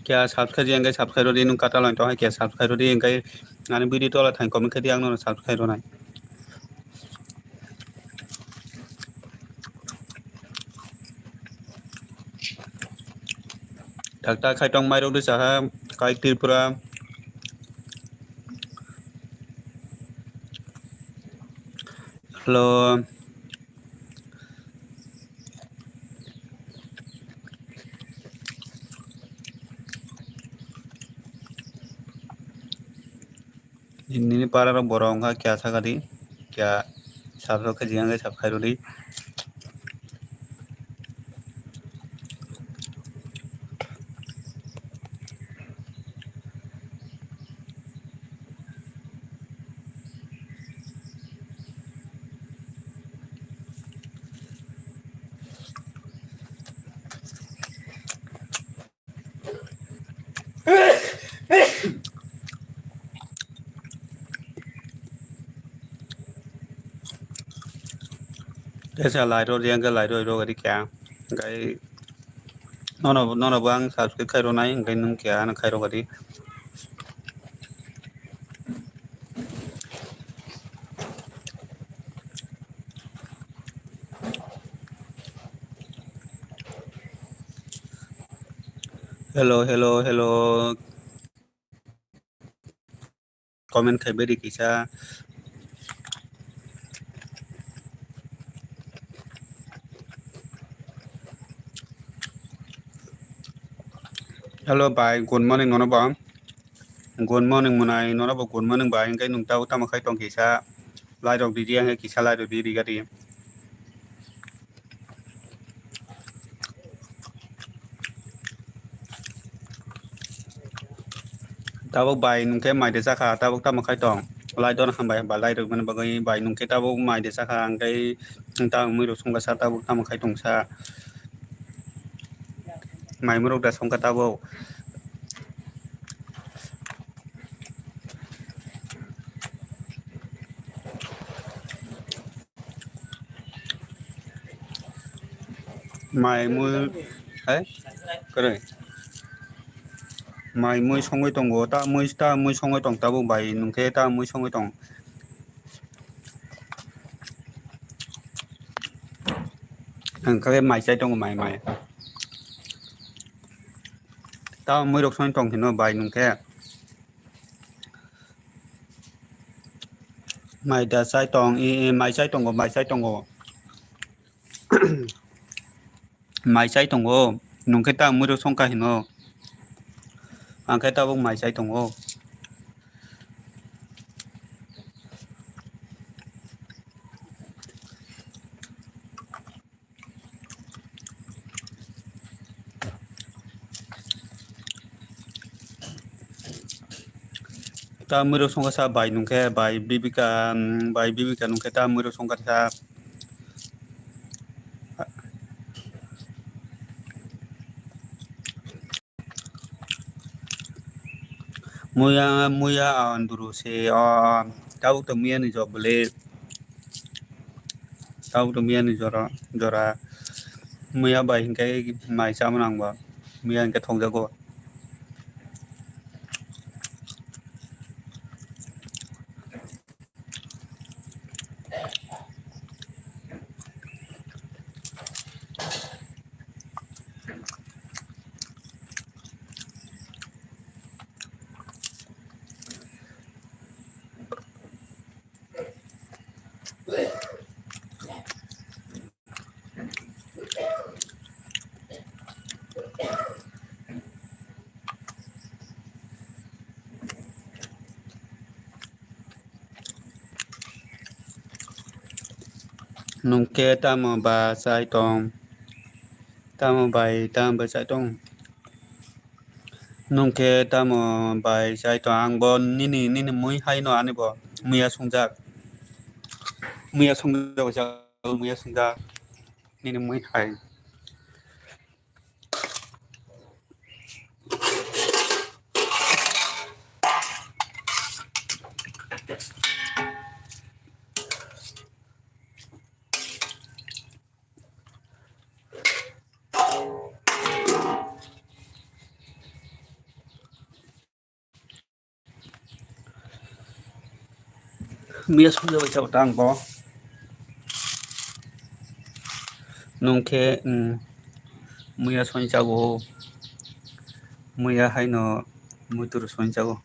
Kya subscribe ya hingkhe subscribe ro di, nung katal nai to hai kya subscribe ro di hingkhe ani video tola thang comment khai di, ang nono subscribe ro nai. Thakta khaitong mairok di saha kai Tripura. Hello. Nini para rok borok wngkha kya sakha di, kya subscribe khe jiyang khe subscribe rw di. Tesa light rw di, hingke light rw rw gari kya, hingke nono, nono bo ang subscribe khairw nai, hingke nung kya ano khairw gari. Hello, hello, hello. Comment khai beri kisa. Hello bai, good morning nono bo. Good morning mwnai, nono bo good morning bai, hingke nung tamo khai tong kisa. Lai rok di di, hingke kisa lai rok di di gari. Tabuk bai nwng khe mai de chakha, tabuk tamo khai tong? Lai don hambai, hambai lai rwmani bagwi. Bai nwng khe tabuk mai de chakha, ang khe ta mui rok songkha sa, tabuk tamo khai tong sa? Mai mui rok da songkha tabuk? Mai mui, hai? Kwrwi. Mai mui songwi tongo, ta mui, ta mui songwi tong, tabuk bai nwng khe ta mui songwi tong. Ang khe mai chai tongo, mai, mai. Ta mui rok songwi tong hino bai nwng khe. Mai da chai tong, i, i, mai chai tongo, mai chai tongo. Mai chai tongo, nwng khe ta mui rok songkha hino. Ang khe tabuk mai chai tongo. Ta mui rok songkha sa bai nwng khe, bai Bibika, mm, bai Bibika nwng khe ta mui rok songkha sa. Muya, muya, ah, anduru se, ah, tabuk to muya ni jok bole. Tabuk to muya ni jora, jora. Muya bai hinkhe mai chamani ang ba. Muya hinkhe thokjago. Nwng khe tamo ba chai tong? Tamo bai, tamo bai chai tong? Nwng khe tamo bai chai tong? Ang bo nini, nini mui hai no ani bo muya songjak. Muya songjak, muya songjak. Nini mui hai. Muya songja bai chao tang bo. Nwng khe, mm, muya songwi chago. Muya haino muitur songwi chago.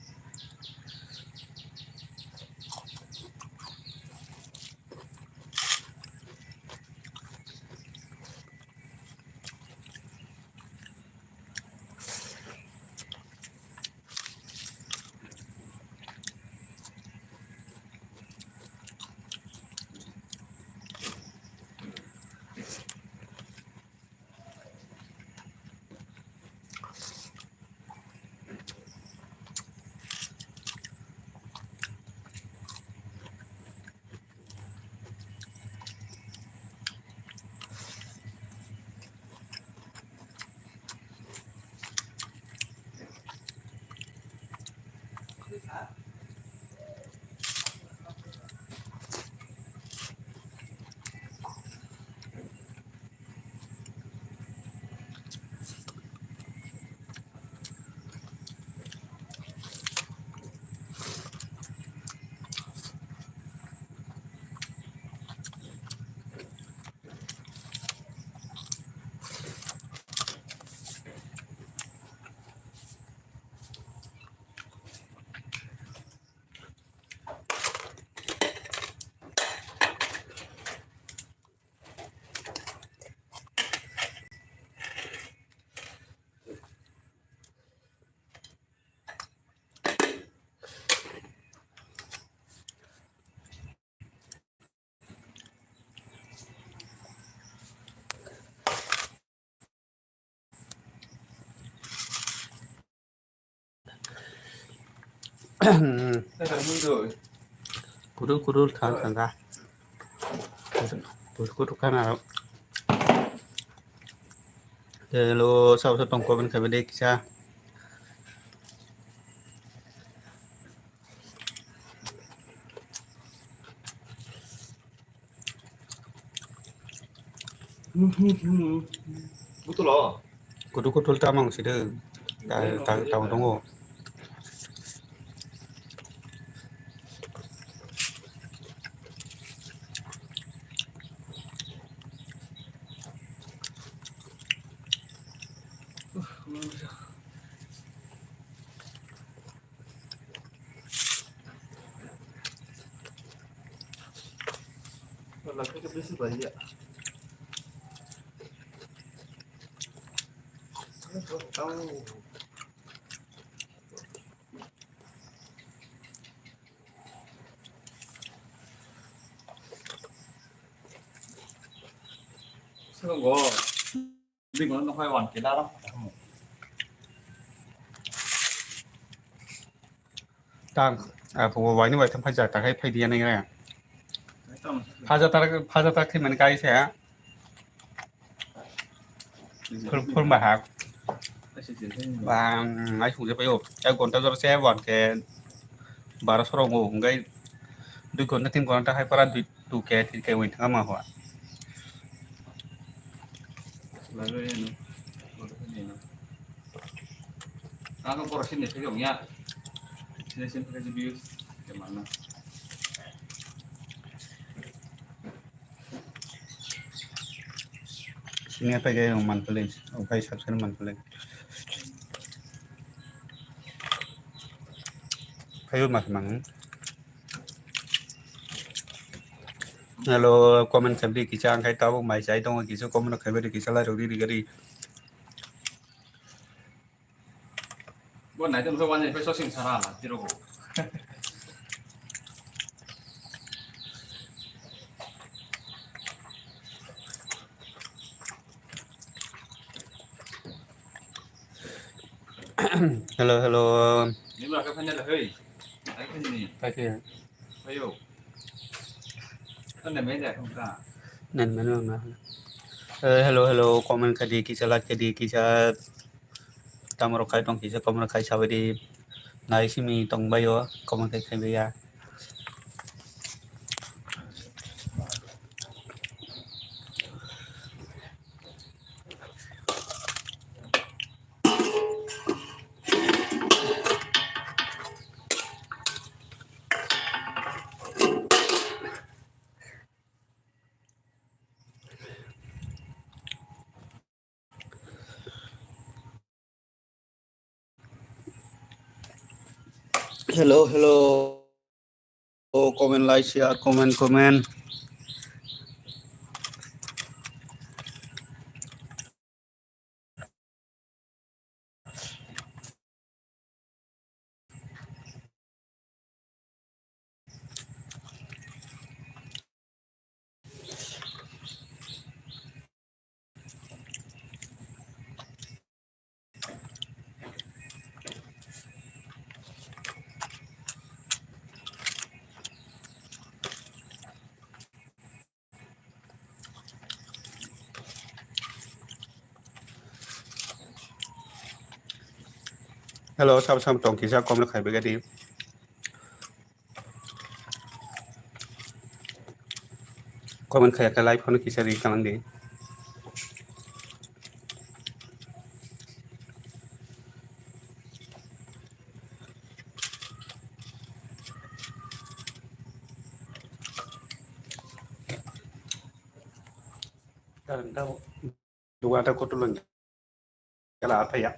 Kudu kudu thang thang ka. Kudu kudu kana. Hello, sabo sabo tong comment khabe de kisa. Kutul o. Kutul kutul tamang side. Ta ta ta tongo. Wala khe bisi bai ya. Swngo. Bini ulo nokha wan khe daro. Tang, ah, phugo waini waitham phai jata khai phai diya nai gra. Phaja tar, phaja tar khai mani kai se. Phur, phur ma ha. Ba, ai sungje payo. Ek ghonta jora se wan khe baro sorong o, hwnkhai dui ghonta tin ghonta hai pora dui Two K, three K wng thangma hua. Ang borok sini thik wngya. Sini sini thik views. Kemana? Sini apa gaya yang manpulin? Okai subscribe manpulin. Kayo mas mang. Hello, comment khaibri kisa, ang khai tabuk mai chai tongo, kisa comment khaibri kisa lai rok ri ri gari. Bo nai tong so wani pe so sing sara la tiro. Hello, hello. Ni ma ka phanya la hei. Ai phanya ni. Pakai. Ayo. Kan da me da ka. Nan mano na. Eh, hello, hello. Comment kadi kisa, like kadi kisa. Tamaro khai tong kisa, comment khai sabai di. Nai simi tong bayo, comment khai khai baya. Hello, hello. Oh, comment, like, share, comment, comment. Hello, sam sam tong kisa kom khai bega di. Comment khai ka live phone kisa ri kalang di. Duwa ta kotulung kala athaya.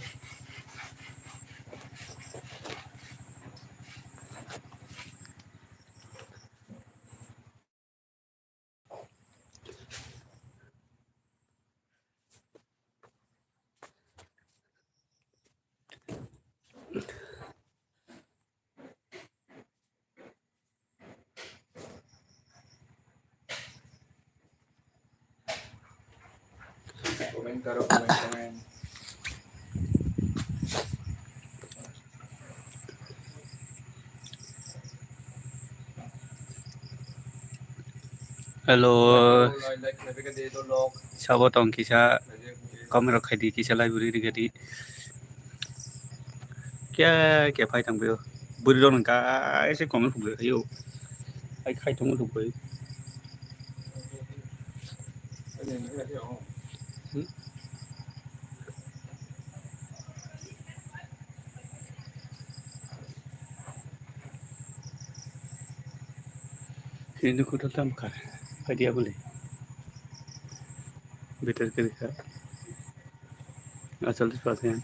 Comment karo, comment, comment. Hello. Sabo tong kisa, comment rok khai di, kisa live ri ri di. Kya, kya phai tong bio. Bwrwi rok nang kaisa comment phunuk lai khaio. Ai khai tongo rwgwi. Hmm? Ini kuda tam kar. Phaidi abuli. Better kiri kha. Asal tu pakai.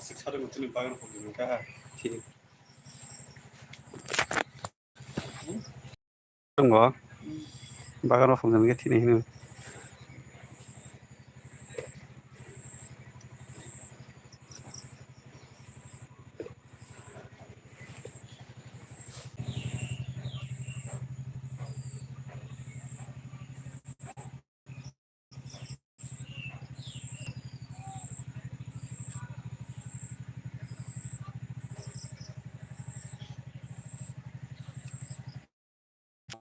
Aswk sarung tini bagan kok ni ka. Thik. Tongo. Bagan rok phunukjak khe thini hino.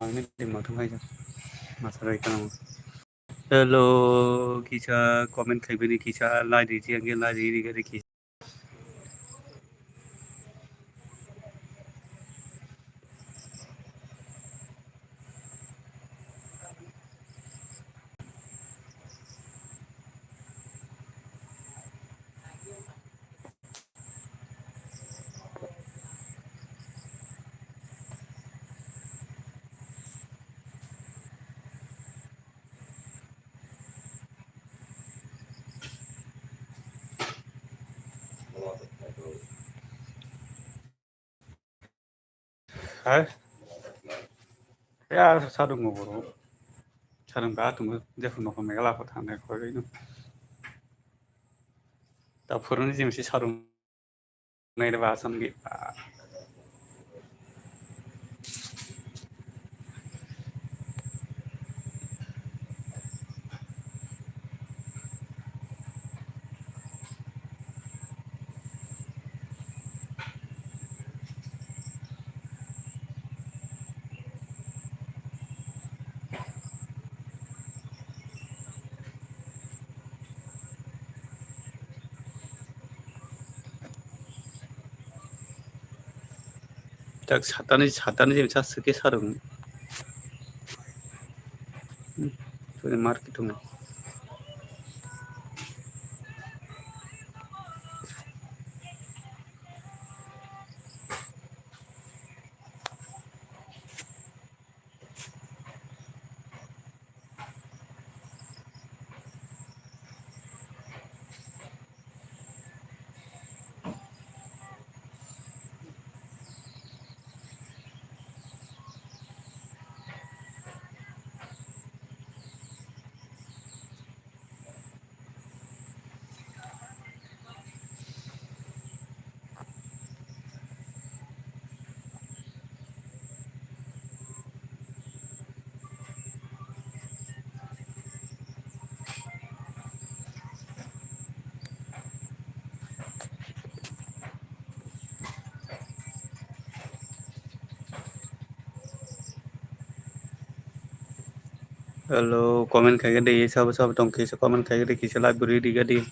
Ang ni lima thung hai jang. Masa rai kanang. Hello, kisa comment khai bini, kisa like di, jeng jeng like di, di, di, kisa. Hai. Ya, sarung mo boro. Sarung ba tung de phun ko megala ko thang ko ino. Ta phuruni jim si sarung nai ba sam gi. Tak satani, satani jemsa sike sarung. Hmm, tuni market tongo. Hello, comment khai di, sabo sabo tong kisa comment khai di, kisa like beri di gadi.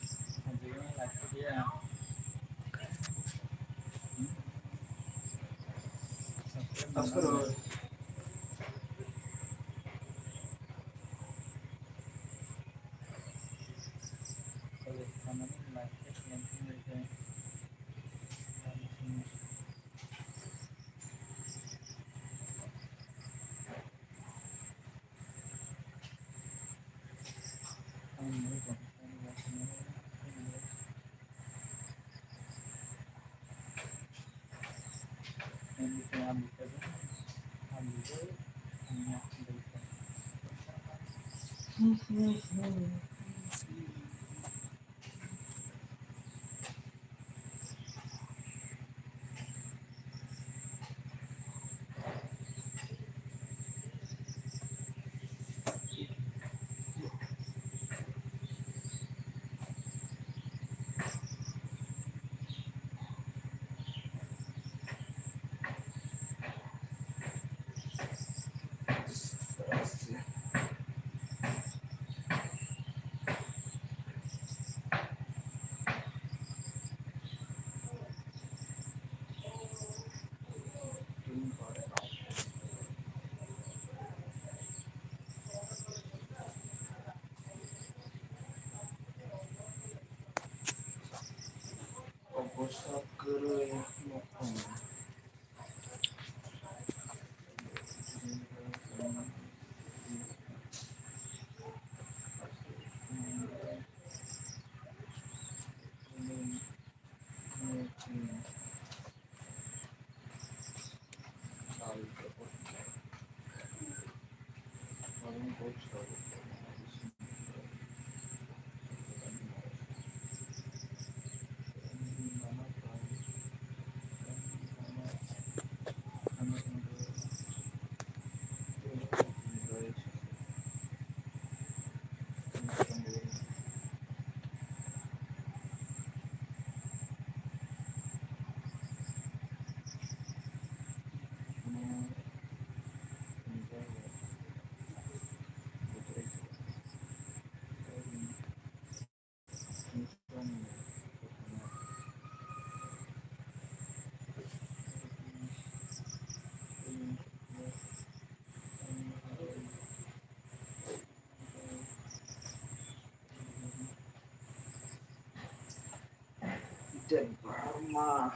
Debbarma,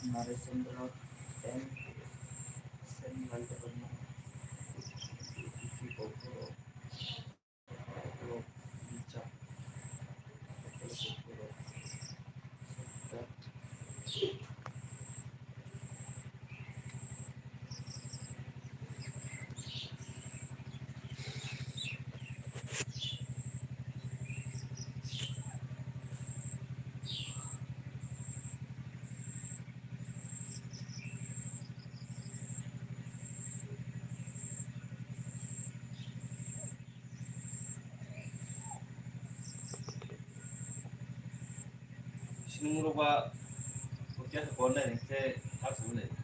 Narendra, and Sen Laldevarma. Sinimurok ba, bo kesa kor nai, se thak sabo le.